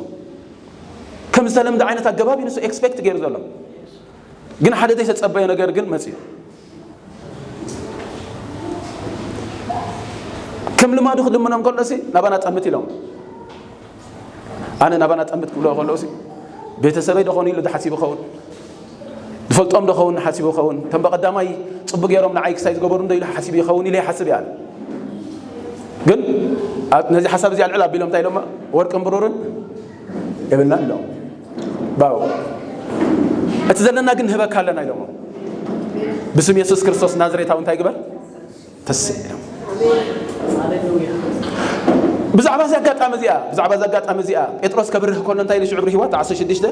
ከም ዝተለምደ ዓይነት ኣገባብ እዩ ንሱ ኤክስፔክት ገይሩ ዘሎ። ግን ሓደ ዘይተጸበዮ ነገር ግን መጽዩ። ከም ልማዱ ክልምኖም ከሎሲ ናባና ጠምት ኢሎም። ኣነ ናባና ጠምት ክብሎ ከለውሲ ቤተሰበይ ደኾኑ ኢሉ ዝሓሲቡ ኸውን፣ ዝፈልጦም ደኸውን ሓሲቡ ኸውን። ከም በቐዳማይ ጽቡቅ ገይሮም ንዓይ ክሳይ ዝገበሩ እንዶ ኢሉ ሓሲቡ ይኸውን ኢለ ይሓስብ እየ ኣነ። ግን ኣብ ነዚ ሓሳብ እዚ ኣልዕል ኣቢሎም እንታይ ኢሎማ? ወርቅን ብሩርን የብልናን ኢሎም። ባው፣ እቲ ዘለና ግን ንህበካ ኣለና ኢሎሞ። ብስም የሱስ ክርስቶስ ናዝሬታዊ እንታይ ግበር? ተስእ ኢሎም። ብዛዕባ እዚ ኣጋጣሚ እዚኣ፣ ብዛዕባ እዚ ኣጋጣሚ እዚኣ ጴጥሮስ ከብርህ ከሎ እንታይ ኢሉ ሽዑ ብርህዋ? ዓሰርተ ሽዱሽተ፣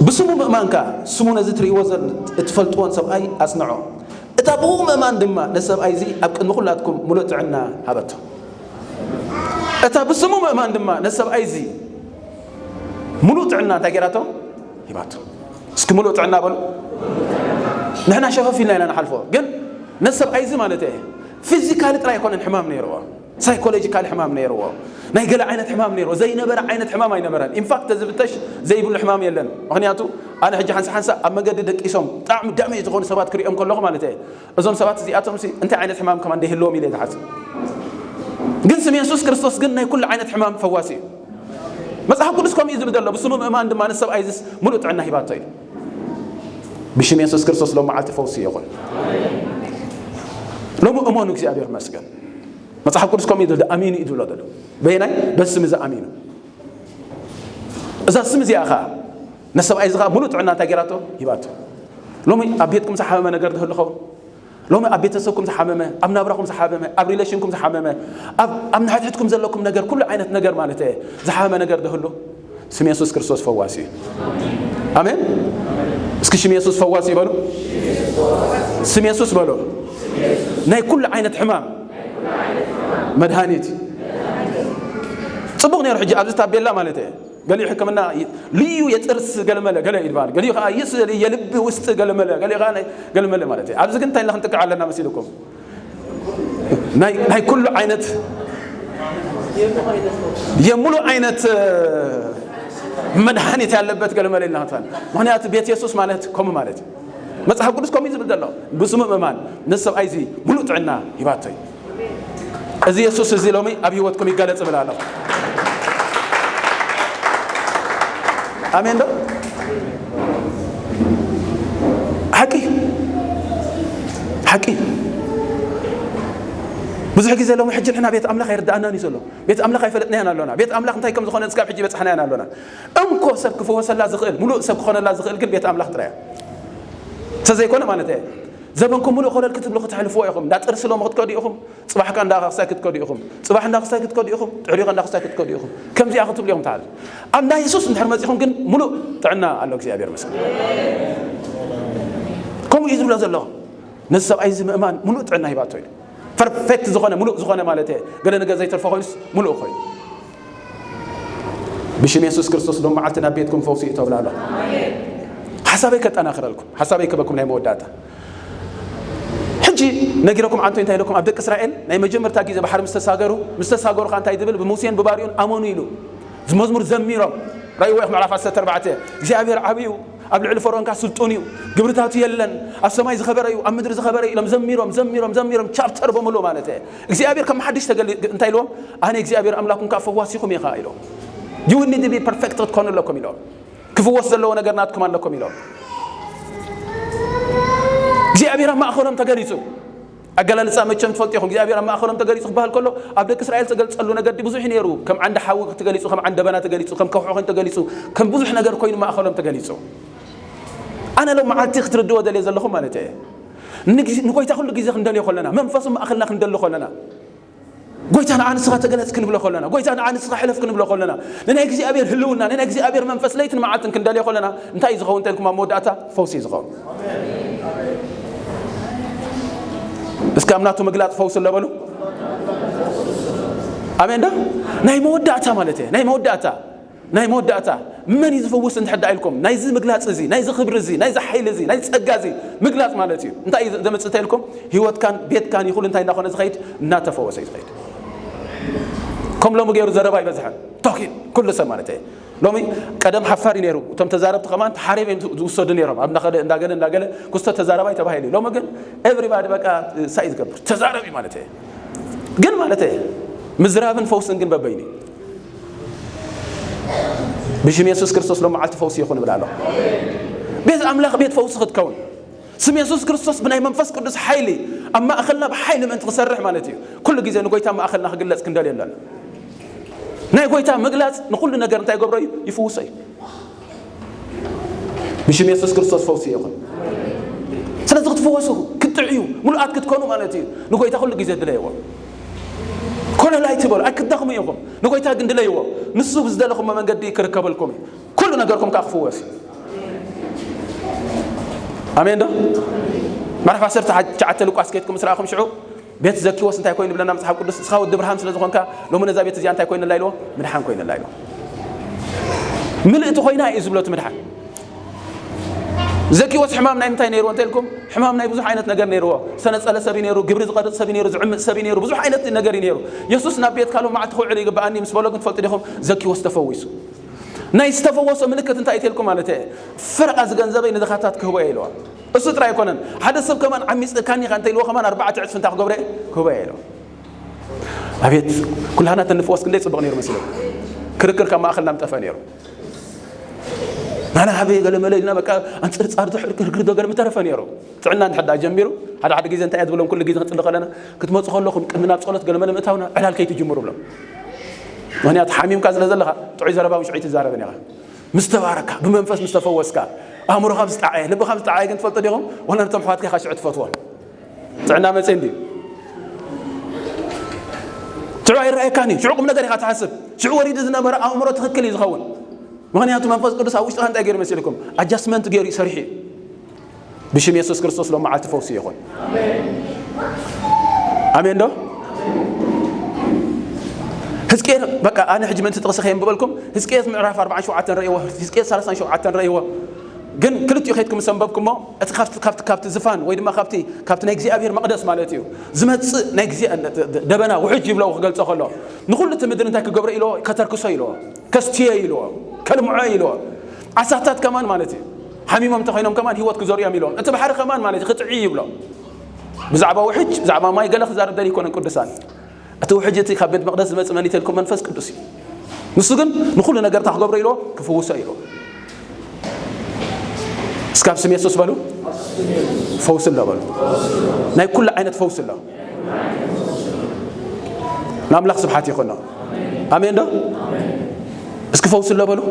ብስሙ ምእማንካ ስሙ ነዚ ትርእይዎ ዘል-፣ እትፈልጥዎን ሰብኣይ ኣጽንዖ። እታ ብኡ ምእማን ድማ ነዚ ሰብኣይ እዚ ኣብ ቅድሚ ኩላትኩም ምሉእ ጥዕና ሃበቶ። እታ ብስሙ ምእማን ድማ ነዚ ሰብኣይ እዚ ምሉእ ጥዕና እንታይ ገይራቶ? ሂባቶ። እስኪ ምሉእ ጥዕና በሉ። ንሕና ሸፈፍ ኢልና ኢና ንሓልፎ። ግን ነዚ ሰብኣይ እዚ ማለት እየ፣ ፊዚካሊ ጥራይ ኣይኮነን ሕማም ነይርዎ፣ ሳይኮሎጂካሊ ሕማም ነይርዎ። ናይ ገለ ዓይነት ሕማም ነይርዎ። ዘይነበረ ዓይነት ሕማም ኣይነበረን። ኢንፋክት ተዝፍተሽ ዘይብሉ ሕማም የለን። ምኽንያቱ ኣነ ሕጂ ሓንሳ ሓንሳ ኣብ መገዲ ደቂሶም ብጣዕሚ ዳሜጅ ዝኾኑ ሰባት ክሪኦም ከለኹ ማለት እየ፣ እዞም ሰባት እዚኣቶም ሲ እንታይ ዓይነት ሕማም ከማን ደይህልዎም ኢለ ዝሓስብ። ግን ስም የሱስ ክርስቶስ ግን ናይ ኩሉ ዓይነት ሕማም ፈዋሲ እዩ። መጽሓፍ ቅዱስ ከምኡ እዩ ዝብል ዘሎ። ብስሙ ምእማን ድማ ንሰብኣይ ዝስ ምሉእ ጥዕና ሂባቶ እዩ። ብሽም የሱስ ክርስቶስ ሎም መዓልቲ ፈውሲ ይኹን። ሎም እመኑ፣ እግዚኣብሔር መስገን። መጽሓፍ ቅዱስ ከምኡ እዩ ዝብል፣ ኣሚኑ እዩ ዝብሎ ዘሎ። በየናይ? በዚ ስም እዚ ኣሚኑ። እዛ ስም እዚኣ ኸዓ ነሰብኣይ እዚ ኸዓ ምሉእ ጥዕና እንታይ ገይራቶ? ሂባቶ። ሎሚ ኣብ ቤትኩም ዝሓመመ ነገር ዝህሉ ኸውን? ሎሚ ኣብ ቤተሰብኩም ዝሓመመ፣ ኣብ ናብራኹም ዝሓመመ፣ ኣብ ሪሌሽንኩም ዝሓመመ፣ ኣብ፣ ኣብ ንሕድሕድኩም ዘለኩም ነገር፣ ኩሉ ዓይነት ነገር ማለት እየ፣ ዝሓመመ ነገር ዝህሉ? ስም የሱስ ክርስቶስ ፈዋሲ እዩ። ኣሜን። እስኪ ሽም የሱስ ፈዋሲ ይበሉ። ስም የሱስ በሉ። ናይ ኩሉ ዓይነት ሕማም መድሃኒት። ጽቡቕ ነይሩ። ሕጂ ኣብዚ ታቤላ ማለት እየ፣ ገሊኡ ሕክምና ልዩ የጥርስ ገለመለ ገለ ይባል፣ ገሊኡ ከዓ ይስል የልብ ውስጥ ገለመለ፣ ገሊኡ ከዓ ናይ ገለመለ ማለት እየ። ኣብዚ ግን እንታይ ኢልና ክንጥቅዕ ኣለና መሲልኩም? ናይ፣ ናይ ኩሉ ዓይነት፣ የሙሉ ዓይነት መድሃኒት ያለበት ገለመለ ኢልና ክንፋን። ምኽንያቱ ቤት የሱስ ማለት ከምኡ ማለት እዩ። መጽሓፍ ቅዱስ ከምኡ እዩ ዝብል ዘሎ። ብስሙ ምእማን ነዚ ሰብኣይ እዚ ሙሉእ ጥዕና ሂባቶ እዩ። እዚ የሱስ እዚ ሎሚ ኣብ ህይወትኩም ይገለጽ እብል ኣለኹ። ኣሜን ዶ? ሓቂ፣ ሓቂ። ብዙሕ ግዜ ሎሚ ሕጂ ንሕና ቤት ኣምላኽ ኣይርድኣናን እዩ ዘሎ። ቤት ኣምላኽ ኣይፈለጥናያን ኣሎና። ቤት ኣምላኽ እንታይ ከም ዝኾነ እስካብ ሕጂ በጻሕናያን ኣሎና። እንኮ ሰብ ክፍወሰላ ዝኽእል፣ ሙሉእ ሰብ ክኾነላ ዝኽእል ግን ቤት ኣምላኽ ጥራይ እያ። እንተዘይኮነ ማለት እየ፣ ዘበንኩም ሙሉእ ኮለል ክትብሉ ክትሕልፍዎ ኢኹም። እንዳ ጥርሲ ሎሚ ክትከዱ ኢኹም፣ ጽባሕካ እንዳ ክሳይ ክትከዱ ኢኹም፣ ጽባሕ እንዳ ክሳይ ክትከዱ ኢኹም፣ ድሕሪኡ እንዳ ክሳይ ክትከዱ ኢኹም። ከምዚኣ ክትብሉ ኢኹም ትሓልፉ። ኣብ እንዳ የሱስ እንድሕር መጺኹም ግን ሙሉእ ጥዕና ኣሎ። እግዚኣብሔር ይመስገን። ከምኡ እዩ ዝብሎ ዘሎ። ነዚ ሰብኣይ እዚ ምእማን ሙሉእ ጥዕና ሂባቶ እዩ። ፐርፌክት ዝኾነ፣ ሙሉእ ዝኾነ ማለት እየ። ገለ ነገር ዘይተርፎ ኮይኑስ ሙሉእ ኮይኑ። ብሽም የሱስ ክርስቶስ ሎም መዓልቲ ናብ ቤትኩም ፈውሲ እዩ ተብላ ኣሎ። ሓሳበይ ከጠናኽረልኩም፣ ሓሳበይ ክበኩም ናይ መወዳእታ። ሕጂ ነጊረኩም ዓንቶ እንታይ ኢለኩም? ኣብ ደቂ እስራኤል ናይ መጀመርታ ግዜ ባሕሪ ምስ ተሳገሩ፣ ምስ ተሳገሩ ኸዓ እንታይ ዝብል? ብሙሴን ብባሪኡን ኣመኑ ኢሉ። እዚ መዝሙር ዘሚሮም። ረእይዎ ኢኹም ምዕራፍ ዓሰርተ ኣርባዕተ። እግዚኣብሔር ዓብዩ፣ ኣብ ልዕሊ ፈርዖን ከኣ ስልጡን እዩ። ግብርታቱ የለን። ኣብ ሰማይ ዝኸበረ እዩ፣ ኣብ ምድሪ ዝኸበረ እዩ ኢሎም ዘሚሮም፣ ዘሚሮም፣ ዘሚሮም። ቻፕተር በሙሉ ማለት እየ። እግዚኣብሔር ከም ሓድሽ ተገሊ-፣ እንታይ ኢልዎም? ኣነ እግዚኣብሔር ኣምላኩም ከኣ ፈዋሲኹም እየ ከኣ ኢልዎም። You will need to be perfect ክትኮኑ ኣለኩም ኢልዎም። ክፍወስ ዘለዎ ነገር ናትኩም ኣለኩም ኢልዎም። እግዚኣብሔር ኣብ ማእኸሎም ተገሊጹ። ኣገላልጻ መቸም ትፈልጡ ኢኹም። እግዚኣብሔር ኣብ ማእኸሎም ተገሊጹ ክበሃል ከሎ፣ ኣብ ደቂ እስራኤል ዝተገልጸሉ ነገር ብዙሕ እዩ ነይሩ። ከም ዓንዲ ሓዊ ተገሊጹ፣ ከም ዓንዲ ደበና ተገሊጹ፣ ከም ከውሒ ኮይኑ ተገሊጹ፣ ከም ብዙሕ ነገር ኮይኑ ማእኸሎም ተገሊጹ። ኣነ ሎም መዓልቲ ክትርድዎ ደልየ ዘለኹም ማለት እየ። ንግዜ-፣ ንጎይታ ኩሉ ግዜ ክንደልዮ ከለና፣ መንፈሱ ማእኸልና ክንደሊ ከለና፣ ጎይታ ንዓ ንስኻ ተገለጽ ክንብሎ ከለና፣ ጎይታ ንዓ ንስኻ ሕለፍ ክንብሎ ከለና፣ ንናይ እግዚኣብሔር ህልውና፣ ንናይ እግዚኣብሔር መንፈስ ለይትን መዓልትን ክንደልዮ ከለና፣ እንታይ እዩ ዝኸውን ተልኩም ኣብ መወዳእታ? ፈውሲ እዩ ዝኸውን። እስኪ ኣብ ናቱ ምግላጽ ፈውሲ ኣሎ በሉ። ኣሜን ዶ? ናይ መወዳእታ ማለት እየ። ናይ መወዳእታ፣ ናይ መወዳእታ መን እዩ ዝፍውስ እንድሕር ደኣ ኢልኩም፣ ናይዚ ምግላጽ እዚ፣ ናይዚ ክብሪ እዚ፣ ናይዚ ሓይሊ እዚ፣ ናይዚ ጸጋ እዚ ምግላጽ ማለት እዩ። እንታይ እዩ ዘምጽእ ተልኩም? ህይወትካን ቤትካን ይኹን እንታይ እናኾነ ዝኸይድ፣ እናተፈወሰ እዩ ዝኸይድ። ከም ሎሚ ገይሩ ዘረባ ኣይበዝሐን። ቶኪን ኩሉ ሰብ ማለት እየ። ሎሚ ቀደም ሓፋር እዩ ነይሩ። እቶም ተዛረብቲ ከማን ተሓሪብ እዮም ዝውሰዱ ነይሮም። ኣብ እንዳኸደ እንዳገለ እንዳገለ ክስቶ ተዛረባይ ተባሂሉ እዩ። ሎሚ ግን ኤቭሪባዲ በቃ ሳይ ዝገብር ተዛረብ እዩ ማለት እየ። ግን ማለት እየ ምዝራብን ፈውስን ግን በበይኑ እዩ። ብሽም የሱስ ክርስቶስ ሎም መዓልቲ ፈውሲ ይኹን እብል ኣለኹ። ቤት ኣምላኽ ቤት ፈውሲ ክትከውን ስም የሱስ ክርስቶስ ብናይ መንፈስ ቅዱስ ሓይሊ ኣብ ማእኸልና ብሓይሊ ምእንቲ ክሰርሕ ማለት እዩ። ኩሉ ግዜ ንጎይታ ኣብ ማእኸልና ክግለጽ ክንደልዮ ኣለና። ናይ ጎይታ ምግላጽ ንኹሉ ነገር እንታይ ይገብሮ እዩ? ይፍውሶ እዩ። ብሽም የሱስ ክርስቶስ ፈውሲ ይኹን። ስለዚ ክትፍወሱ ክትጥዕዩ ምሉኣት ክትኮኑ ማለት እዩ። ንጎይታ ኩሉ ግዜ ድለይዎ። ኮለል ኣይትበሉ፣ ኣይክትደኽሙ ኢኹም። ንጎይታ ግን ድለይዎ። ንሱ ብዝደለኹሞ መንገዲ ክርከበልኩም እዩ። ኩሉ ነገርኩም ከዓ ክፍወስ እዩ። ኣሜን ዶ? ምዕራፍ ዓሰርተ ትሽዓተ ሉቃስ ከይድኩም ምስ ረኣኹም ሽዑ ቤት ዘኪዎስ እንታይ ኮይኑ ይብለና መጽሓፍ ቅዱስ? እስኻ ወዲ ብርሃን ስለ ዝኾንካ ሎሚ ነዛ ቤት እዚኣ እንታይ ኮይንላ ኢልዎ? ምድሓን ኮይንላ ኢልዎ። ምልእቲ ኮይና እዩ ዝብሎ እቲ ምድሓን። ዘኪዎስ ሕማም ናይ ምንታይ ነይርዎ እንተ ኢልኩም? ሕማም ናይ ብዙሕ ዓይነት ነገር ነይርዎ። ዝተነጸለ ሰብ እዩ ነይሩ፣ ግብሪ ዝቐርጽ ሰብ እዩ ነይሩ፣ ዝዕምጽ ሰብ እዩ ነይሩ፣ ብዙሕ ዓይነት ነገር እዩ ነይሩ። የሱስ ናብ ቤትካ ሎም መዓልቲ ክውዕል ይግብኣኒ ምስ በሎ ግን ትፈልጡ ዲኹም? ዘኪዎስ ተፈዊሱ። ናይ ዝተፈወሶ ምልክት እንታይ እዩ ተልኩም ማለት እየ? ፍረቓ ዝገንዘበይ ንድኻታት ክህቦ እየ ኢልዋ። እሱ ጥራይ ኣይኮነን፣ ሓደ ሰብ ከማን ዓሚጽካኒ ኢኻ እንተ ኢልዎ ከማን ኣርባዕተ ዕጽፊ እንታይ ክገብረ እየ? ክህቦ እየ ኢልዋ። ኣቤት ኩላህና ተንፍወስ ክንደይ ጽቡቕ ነይሩ መሲሉ። ክርክር ካብ ማእኸልና ምጠፈ ነይሩ። ናና ሃበየ ገለ መለ ኢልና በቃ ኣንጽርጻር ድሕር ክርክር ዶ ገለ ምተረፈ ነይሩ። ጥዕና እንድሕር ደኣ ጀሚሩ ሓደ ሓደ ግዜ እንታይ እየ ዝብሎም ኩሉ ግዜ ክንጽሊ ከለና ክትመጹ ከለኹም ቅድሚ ናብ ጸሎት ገለ መለ ምእታውና ዕላል ከይትጅምሩ ብሎም። ምኽንያቱ ሓሚምካ ስለ ዘለኻ ጥዑይ ዘረባ ውሽዒ ትዛረብን ኢኻ። ምስ ተባረካ ብመንፈስ ምስ ተፈወስካ ኣእምሮኻ ምስ ጠዓየ ልብኻ ምስ ጠዓየ ግን ትፈልጡ ዲኹም? ዋላ ነቶም ኣሕዋትካ ኢኻ ሽዑ ትፈትዎም። ጥዕና መጽእ እንድዩ። ሽዑ ኣይረኣየካን እዩ። ሽዑ ቁም ነገር ኢኻ ትሓስብ። ሽዑ ወሪዱ ዝነበረ ኣእምሮ ትኽክል እዩ ዝኸውን። ምኽንያቱ መንፈስ ቅዱስ ኣብ ውሽጥኻ እንታይ ገይሩ መሲልኩም? ኣጃስትመንት ገይሩ እዩ ሰሪሑ እዩ። ብሽም የሱስ ክርስቶስ ሎም መዓልቲ ፈውሲ ይኹን። ኣሜን ዶ? ህዝቅኤል በቃ ኣነ ሕጂ ምእንቲ ጥቕሲ ከየንብበልኩም ህዝቅኤል ምዕራፍ ኣርባዓን ሸውዓተን ረእይዎ፣ ህዝቅኤል ሰላሳን ሸውዓተን ረእይዎ። ግን ክልቲኡ ከይድኩም ምስ ኣንበብኩሞ እቲ ካብቲ ካብቲ ካብቲ ዝፋን ወይ ድማ ካብቲ ካብቲ ናይ እግዚኣብሔር መቕደስ ማለት እዩ ዝመጽእ ናይ ግዜ ደበና ውሕጅ ይብሎ ክገልጾ ከሎ ንኹሉ እቲ ምድሪ እንታይ ክገብሮ ኢልዎ? ከተርክሶ ኢልዎ። ከስትዮ ኢልዎ፣ ከልምዖ ኢልዎ። ዓሳታት ከማን ማለት እዩ። ሓሚሞም እንተኾይኖም ከማን ህይወት ክዘርኦም ኢልዎም። እቲ ባሕሪ ከማን ማለት እዩ፣ ክጥዒ ይብሎ። ብዛዕባ ውሕጅ፣ ብዛዕባ ማይ ገለ ክዛረብ ደልዩ ኣይኮነን ቅዱሳን። እቲ ውሕጅ እቲ ካብ ቤት መቕደስ ዝመጽእ መን እዩ ተልኩም? መንፈስ ቅዱስ እዩ። ንሱ ግን ንኹሉ ነገር እንታይ ክገብሮ ኢልዎ? ክፍውሶ ኢልዎ። እስካብ ስም የሱስ በሉ። ፈውሲ ኣሎ በሉ። ናይ ኩሉ ዓይነት ፈውሲ ኣሎ። ንኣምላኽ ስብሓት ይኹኖ። ኣሜን ዶ? እስኪ ፈውሲ ኣሎ በሉ።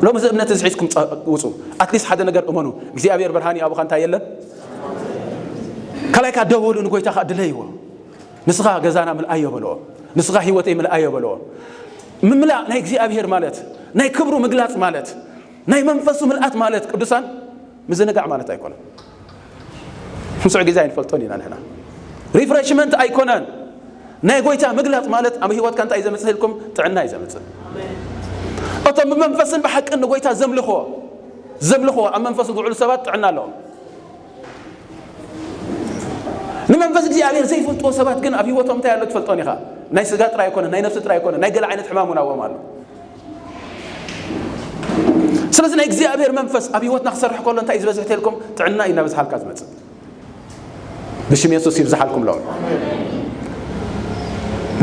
ሎም እዚ እምነት እዚ ሒዝኩም ውፁ። ኣትሊስት ሓደ ነገር እመኑ። እግዚኣብሔር ብርሃን እዩ፣ ኣቡኻ እንታይ የለን። ካልኣይ ከዓ ደወሉ፣ ንጎይታ ከዓ ድለይዎ። ንስኻ ገዛና ምልኣዮ በልዎ። ንስኻ ህይወተይ ምልኣዮ በልዎ። ምምላእ ናይ እግዚኣብሔር ማለት ናይ ክብሩ ምግላፅ ማለት ናይ መንፈሱ ምልኣት ማለት ቅዱሳን ምዝንጋዕ ማለት ኣይኮነን። ምስዑ ግዜ ኣይንፈልጦን ኢና ንሕና። ሪፍሬሽመንት ኣይኮነን። ናይ ጎይታ ምግላፅ ማለት ኣብ ህይወትካ እንታይ እዩ ዘምፅእ ኢልኩም? ጥዕና እዩ ዘምፅእ። እቶም ብመንፈስን ብሓቅን ንጎይታ ዘምልኽዎ ዘምልኽዎ ኣብ መንፈሱ ዝውዕሉ ሰባት ጥዕና ኣለዎም። ንመንፈስ እግዚኣብሔር ዘይፈልጥዎ ሰባት ግን ኣብ ህይወቶም እንታይ ኣሎ ትፈልጦን ኢኻ? ናይ ስጋ ጥራይ ኣይኮነን፣ ናይ ነፍሲ ጥራይ ኣይኮነን፣ ናይ ገለ ዓይነት ሕማም እውን ኣብኦም ኣሎ። ስለዚ ናይ እግዚኣብሔር መንፈስ ኣብ ህይወትና ክሰርሕ ከሎ እንታይ እዩ ዝበዝሕ ተልኩም? ጥዕና እዩ እናበዝሓልካ ዝመፅእ። ብሽም የሱስ ይብዝሓልኩም ሎም።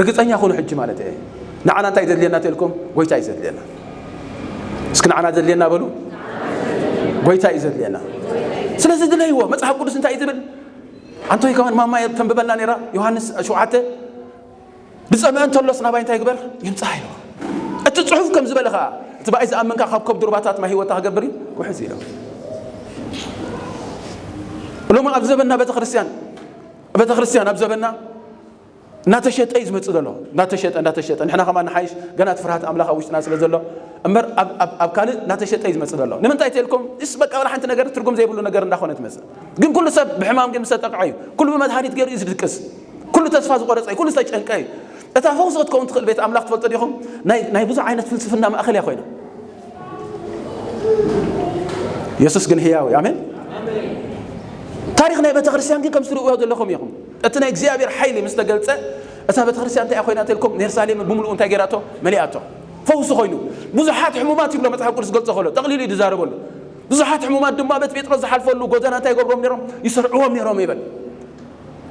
ርግፀኛ ኩኑ ሕጂ ማለት እየ። ንዓና እንታይ ዘድልየና ተልኩም? ጎይታ እዩ ዘድልየና። እስኪ ንዓና ዘድልየና በሉ። ጎይታ እዩ ዘድልየና። ስለዚ ድለይዎ። መፅሓፍ ቅዱስ እንታይ እዩ ዝብል? ኣንቶይ ከማን ማማ ተንብበልና ነይራ። ዮሃንስ ሸውዓተ ዝጸምአ እንተሎስ ናባይ እንታይ ይግበር? ይምጻእ ኢልዎ። እቲ ጽሑፍ ከም ዝበለ ኸኣ፣ እቲ ብኣይ ዝኣምን ከኣ ካብ ከብዱ ሩባታት ማይ ህይወት ክገብር እዩ ውሕዝ ኢልዎ። ሎሚ ኣብ ዘበንና ቤተክርስትያን፣ ቤተክርስትያን ኣብ ዘበንና እናተሸጠ እዩ ዝመጽእ ዘሎ። እናተሸጠ፣ እናተሸጠ። ንሕና ከማን ንሓይሽ፣ ገና እቲ ፍርሃት ኣምላኽ ኣብ ውሽጥና ስለ ዘሎ፣ እምበር ኣብ፣ ኣብ፣ ኣብ ካልእ እናተሸጠ እዩ ዝመጽእ ዘሎ። ንምንታይ ተልኩም? እስ በቃ ዋላ ሓንቲ ነገር ትርጉም ዘይብሉ ነገር እንዳኾነ ትመጽእ። ግን ኩሉ ሰብ ብሕማም ግን ምስ ተጠቕዐ እዩ። ኩሉ ብመድሃኒት ገይሩ እዩ ዝድቅስ። ኩሉ ተስፋ ዝቆረጸ እዩ፣ ኩሉ ዝተጨንቀ እዩ። እታ ፈውሲ ክትከውን ትኽእል ቤት ኣምላኽ ትፈልጡ ዲኹም? ናይ፣ ናይ ብዙሕ ዓይነት ፍልስፍና ማእኸል እያ ኮይና። የሱስ ግን ህያው እዩ። ኣሜን። ታሪኽ ናይ ቤተ ክርስቲያን ግን ከም ትርእዮ ዘለኹም ኢኹም። እቲ ናይ እግዚኣብሔር ሓይሊ ምስ ተገልጸ፣ እታ ቤተክርስትያን እንታይ ኮይና ተልኩም? ኔርሳሌምን ብምልኡ እንታይ ገይራቶ? መሊኣቶ። ፈውሲ ኮይኑ። ብዙሓት ሕሙማት ይብሎ መጽሓፍ ቅዱስ ገልጾ ከሎ፣ ጠቕሊሉ እዩ ዝዛረበሉ። ብዙሓት ሕሙማት ድማ ቤት ጴጥሮስ ዝሓልፈሉ ጎደና እንታይ ይገብሮም ነይሮም? ይሰርዕዎም ነይሮም ይበል።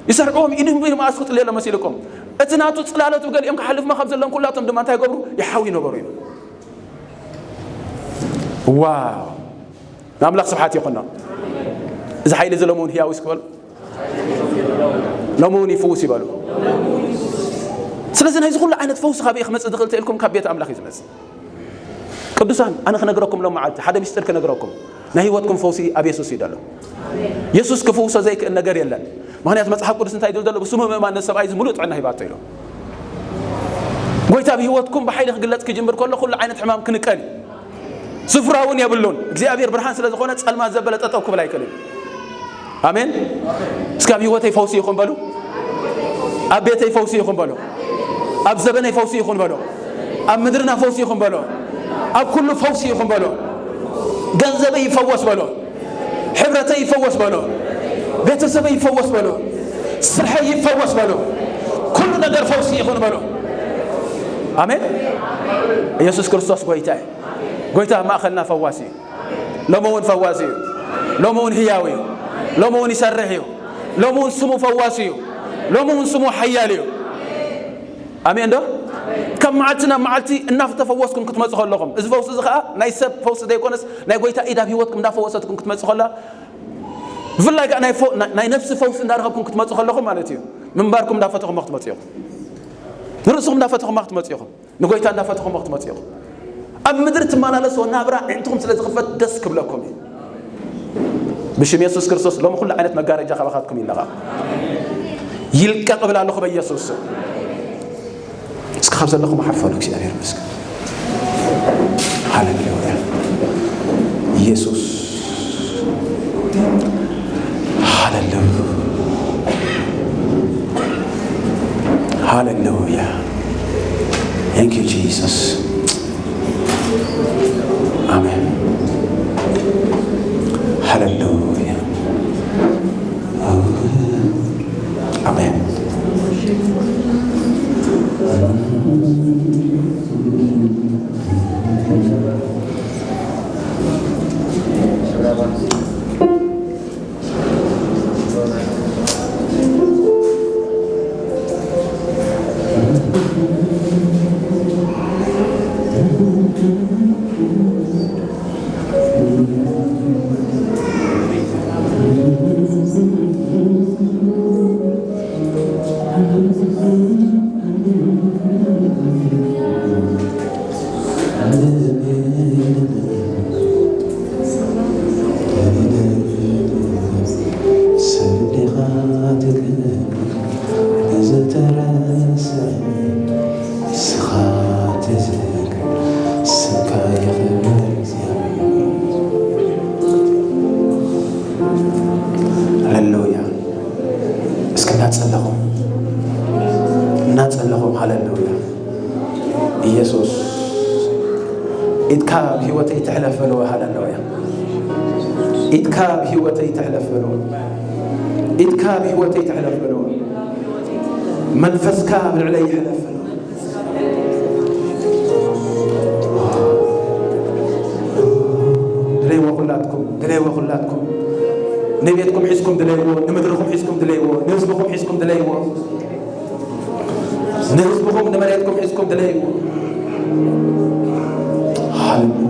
ይሰርዕዎም፣ ኢድም ብኢድም ኣስክጥልየሎ መሲልኩም። እቲ ናቱ ጽላሎት ብገሊኦም ክሓልፍማ ካብ ዘለዎም ኩላቶም ድማ እንታይ ይገብሩ? ይሓው ይነበሩ እዩ። ዋው! ንኣምላኽ ስብሓት ይኹኖ። እዚ ሓይሊ እዚ ሎሚ እውን ህያው እስክበሉ። ሎሚ እውን ይፍውስ ይበሉ። ስለዚ ናይዚ ኩሉ ዓይነት ፈውሲ ካበይ ክመጽእ ዝኽእል ተኢልኩም? ካብ ቤት ኣምላኽ እዩ ዝመጽእ። ቅዱሳን፣ ኣነ ክነግረኩም ሎም መዓልቲ ሓደ ሚስጥር ክነግረኩም። ናይ ህይወትኩም ፈውሲ ኣብ የሱስ እዩ ዘሎ። የሱስ ክፍውሶ ዘይክእል ነገር የለን። ምኽንያቱ መጽሓፍ ቅዱስ እንታይ ይብል ዘሎ? ብስሙ ምእማን ነሰብኣይ እዚ ምሉእ ጥዕና ሂባቶ ኢሉ። ጎይታ ኣብ ህይወትኩም ብሓይሊ ክግለጽ ክጅምር ከሎ ኩሉ ዓይነት ሕማም ክንቀል እዩ። ስፍራ እውን የብሉን። እግዚኣብሔር ብርሃን ስለ ዝኾነ ጸልማት ዘበለ ጠጠው ክብል ኣይክእልን። ኣሜን። እስኪ ኣብ ህይወተይ ፈውሲ ይኹን በሉ። ኣብ ቤተይ ፈውሲ ይኹን በሉ። ኣብ ዘበነይ ፈውሲ ይኹን በሉ። ኣብ ምድርና ፈውሲ ይኹን በሉ። ኣብ ኩሉ ፈውሲ ይኹን በሉ። ገንዘበይ ይፈወስ በሉ። ሕብረተይ ይፈወስ በሉ። ቤተሰበይ ይፈወስ በሉ። ስርሐይ ይፈወስ በሉ። ኩሉ ነገር ፈውሲ ይኹን በሉ። ኣሜን። ኢየሱስ ክርስቶስ ጎይታ እዩ። ጎይታ ኣብ ማእኸልና ፈዋሲ እዩ። ሎሚ እውን ፈዋሲ እዩ። ሎሚ እውን ህያው እዩ። ሎሚ እውን ይሰርሕ እዩ። ሎሚ እውን ስሙ ፈዋሲ እዩ። ሎሚ እውን ስሙ ሓያል እዩ። ኣሜን ዶ? ካብ መዓልቲ ናብ መዓልቲ እናተፈወስኩም ክትመፁ ከለኹም፣ እዚ ፈውሲ እዚ ከዓ ናይ ሰብ ፈውሲ ዘይኮነስ ናይ ጎይታ ኢድ ኣብ ህይወትኩም እንዳፈወሰትኩም ክትመፁ ከላ፣ ብፍላይ ከዓ ናይ ፈ-፣ ናይ፣ ናይ ነፍሲ ፈውሲ እንዳረኸብኩም ክትመፁ ከለኹም ማለት እዩ። ምንባርኩም እንዳፈተኹም ክትመፁ ኢኹም። ንርእስኹም እንዳፈተኹም ክትመፁ ኢኹም። ንጎይታ እንዳፈተኹም ክትመፁ ኢኹም። ኣብ ምድሪ ትመላለስዎ ናብራ ኣዒንትኹም ስለ ዝኽፈት ደስ ክብለኩም እዩ። ብሽም የሱስ ክርስቶስ ሎሚ ኩሉ ዓይነት መጋረጃ ካባኻትኩም ይለቓቕ። ይልቀቕ እብል ኣለኹ በኢየሱስ ስም። እስኪ ካብ ዘለኹም ሓፈኑ። እግዚኣብሔር ይመስገን። ሃሌሉያ። ኢየሱስ። ሃሌሉያ። ሃሌሉያ። Thank you, Jesus. ኣሜን። ሃሌሉያ። ኣሜን። ሃሌሉያ። እስኪ እናጸለኹም፣ እናጸለኹም፣ ሃሌሉያ። ኢየሱስ፣ ኢድካ ኣብ ህይወተይ ትሕለፍ በልዎ። ሃሌሉያ። ኢድካ ኣብ ህይወተይ ትሕለፍ በልዎ። ኢድካ ኣብ ህይወተይ ትሕለፍ በልዎ። መንፈስካ ኣብ ልዕለይ ይሕለፍ በልዎ። ድለይዎ ኩላትኩም፣ ድለይዎ ኩላትኩም። ንቤትኩም ሒዝኩም ድለይዎ፣ ንምድርኹም ሒዝኩም ድለይዎ፣ ንህዝብኹም ሒዝኩም ድለይዎ። ንህዝብኹም ንመሬትኩም ሒዝኩም ድለይዎ። ሃሌሉያ።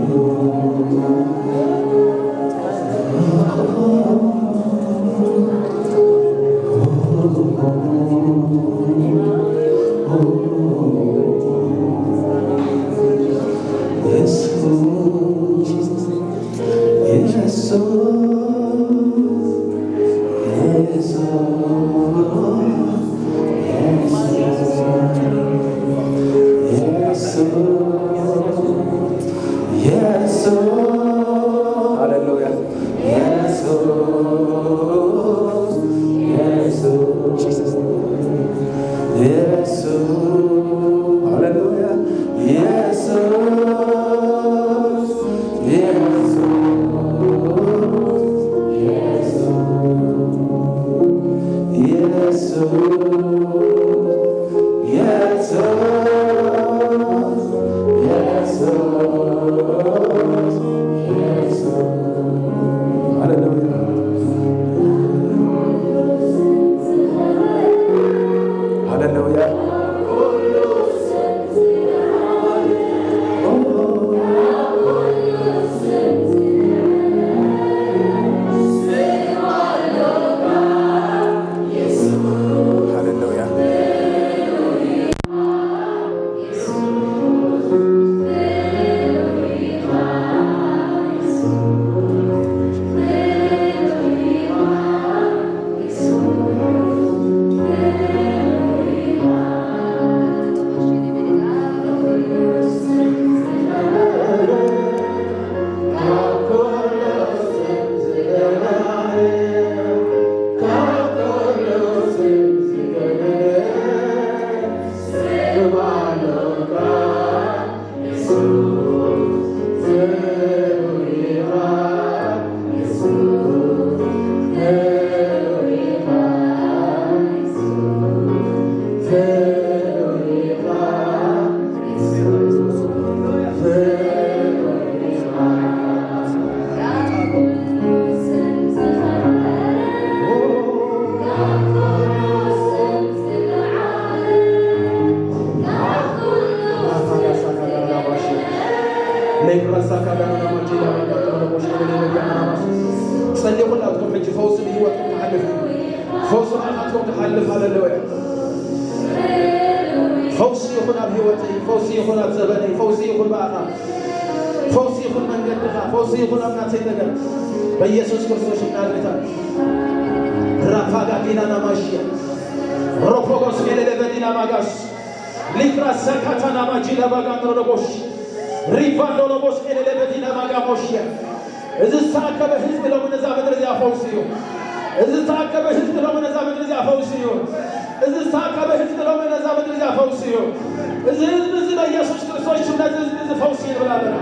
ጸልዩ ኩላትኩም ሕጂ ፈውሲ ብህይወትኩም ክሓልፍ እዩ። ፈውሲ ብኣኻትኩም ክሓልፍ። ሃሌሉያ። ፈውሲ ይኹን ኣብ ህይወተይ፣ ፈውሲ ይኹን ኣብ ዘበነይ፣ ፈውሲ ይኹን ብኣኻ፣ ፈውሲ ይኹን መንገድኻ፣ ፈውሲ ይኹን ኣብ ናተይ ነገር። በኢየሱስ ክርስቶስ ናዝሬታ። ራፋጋዲና ናማሽያ። ሮፎጎስ ሜሌሌ በዲና ማጋስ። ሊክራ ሰካታና ማጂላ ባጋንዶ ሎቦሽ። ሪቫንዶ ሎቦሽ ሜሌሌ በዲና ማጋሞሽያ። እዚ ዝተኣከበ ህዝቢ ሎሚ ነዛ ምድሪ እዚኣ ፈውሲ እዩ። እዚ ዝተኣከበ ህዝቢ ሎሚ ነዛ ምድሪ እዚኣ ፈውሲ እዩ። እዚ ዝተኣከበ ህዝቢ ሎሚ ነዛ ምድሪ እዚኣ ፈውሲ እዩ። እዚ ህዝቢ እዚ በኢየሱስ ክርስቶስ ሽም ነዚ ህዝቢ እዚ ፈውሲ ንብል ኣለና።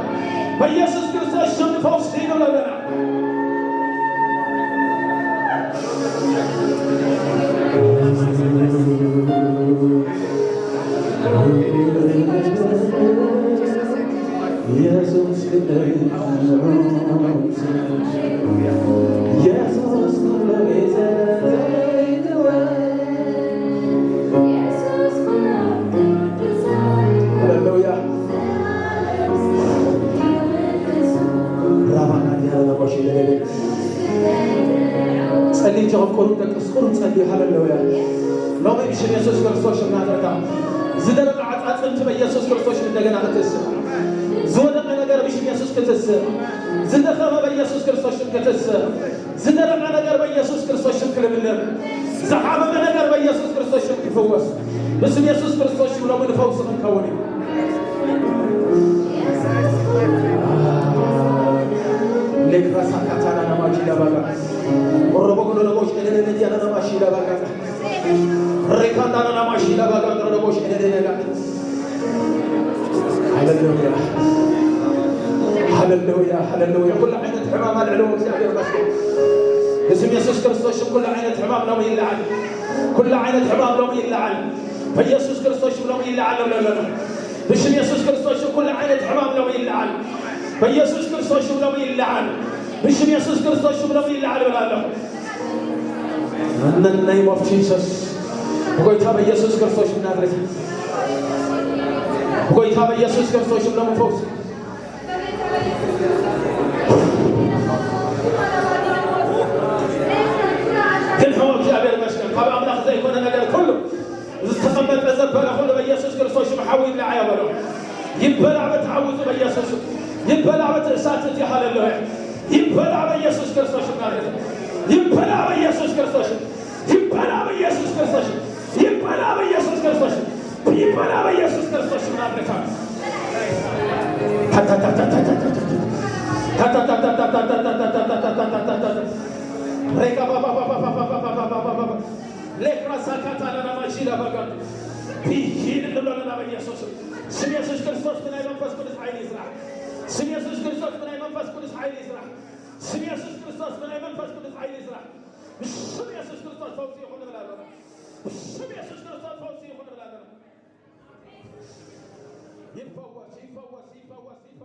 በኢየሱስ ክርስቶስ ሽም ፈውሲ ንብል ኣለና። ኢየሱስ ክንደይ ጥዑም ስም። ኢየሱስ ኩሉ ግዜ ዘይትወ-፣ ሃሌሉያ። ራባና ዲያና ቦሽ ለለለ። ጸልዩ ጀምር፣ ቁሩብ ደቅስ፣ ቁሩብ ጸልዩ። ሃሌሉያ። ሎሚ ብሽም የሱስ ክርስቶስ ሽም ናዝሬታ ዝደረቐ ዓጻጽምቲ በኢየሱስ ክርስቶስ ሽም እንደገና ክትስእ። ዝወደቐ ነገር ብሽም የሱስ ክትስእ። ዝደኸመ በኢየሱስ ክርስቶስ ሽም ክትስእ። ዝደረቐ ነገር በኢየሱስ ክርስቶስ ሽም ክልምለም። ዝሓመመ ነገር በኢየሱስ ክርስቶስ ሽም ክፍወስ። ብስም የሱስ ክርስቶስ ሽም ሎሚ ንፈውሲ ክንከውን እዩ። ሌክራሳ ካታና ናማጂ ዳባጋ። ኦሮቦ ጎዶሎቦሽ ኤደደነ ዲያና ናማሺ ዳባጋ። ሬካንዳና ናማሺ ዳባጋ ጎዶሎቦሽ ኤደደነ ጋ። ሃሌሉያ። ሃሌሉያ፣ ሃሌሉያ። ኩሉ ዓይነት ሕማም ኣልዕልዎ እግዚኣብሔር ይመስገን። ብስም የሱስ ክርስቶስ ሽም ኩሉ ዓይነት ሕማም ሎሚ ይለዓል። ኩሉ ዓይነት ሕማም ሎሚ ይለዓል። በኢየሱስ ክርስቶስ ሽም ሎሚ ይለዓል ንብል ኣለና። ብሽም የሱስ ክርስቶስ ሽም ኩሉ ዓይነት ሕማም ሎሚ ይለዓል። በኢየሱስ ክርስቶስ ሽም ሎሚ ይለዓል። ብሽም የሱስ ክርስቶስ ሽም ሎሚ ይለዓል እብል ኣለኹ። In the name of Jesus። ብጎይታ በኢየሱስ ክርስቶስ ሽም ናዝሬት። ብጎይታ በኢየሱስ ክርስቶስ ሽም ሎሚ ፈውሲ። ክንሕዎ እግዚኣብሔር ይመስገን። ካብ ኣምላኽ ዘይኮነ ነገር ኩሉ ዝተቐመጠ ዘበለ ኩሉ በኢየሱስ ክርስቶስ ሽም ሓዊ ይብላዕ እያ በሎ። ይበላዕ በቲ ሓዊ እዚ በኢየሱስ። ይበላዕ በቲ እሳት እቲ። ሃሌሉያ። ይበላዕ በኢየሱስ ክርስቶስ ሽም ናዝሬት። ይበላዕ በኢየሱስ ክርስቶስ ሽም። ይበላዕ በኢየሱስ ክርስቶስ ሽም። ይበላዕ በኢየሱስ ክርስቶስ ሽም። ይበላዕ በኢየሱስ ክርስቶስ ሽም ናዝሬት። ሬካ ባባባባባባባባባባባ። ሌክራ ሳካታ ላናማሺ ላባጋ። ብሂድ እንብሎ ኣለና በኢየሱስ። ስም የሱስ ክርስቶስ ብናይ መንፈስ ቅዱስ ሓይሊ ይስራሕ። ስም የሱስ ክርስቶስ ብናይ መንፈስ ቅዱስ ሓይሊ ይስራሕ። ስም የሱስ ክርስቶስ ብናይ መንፈስ ቅዱስ ሓይሊ ይስራሕ። ብስም የሱስ ክርስቶስ ፈውሲ ይኹን ንብል ኣለና። ብስም የሱስ ክርስቶስ ፈውሲ ይኹን ንብል ኣለና። ይፈወስ፣ ይፈወስ፣ ይፈወስ፣ ይፈወስ።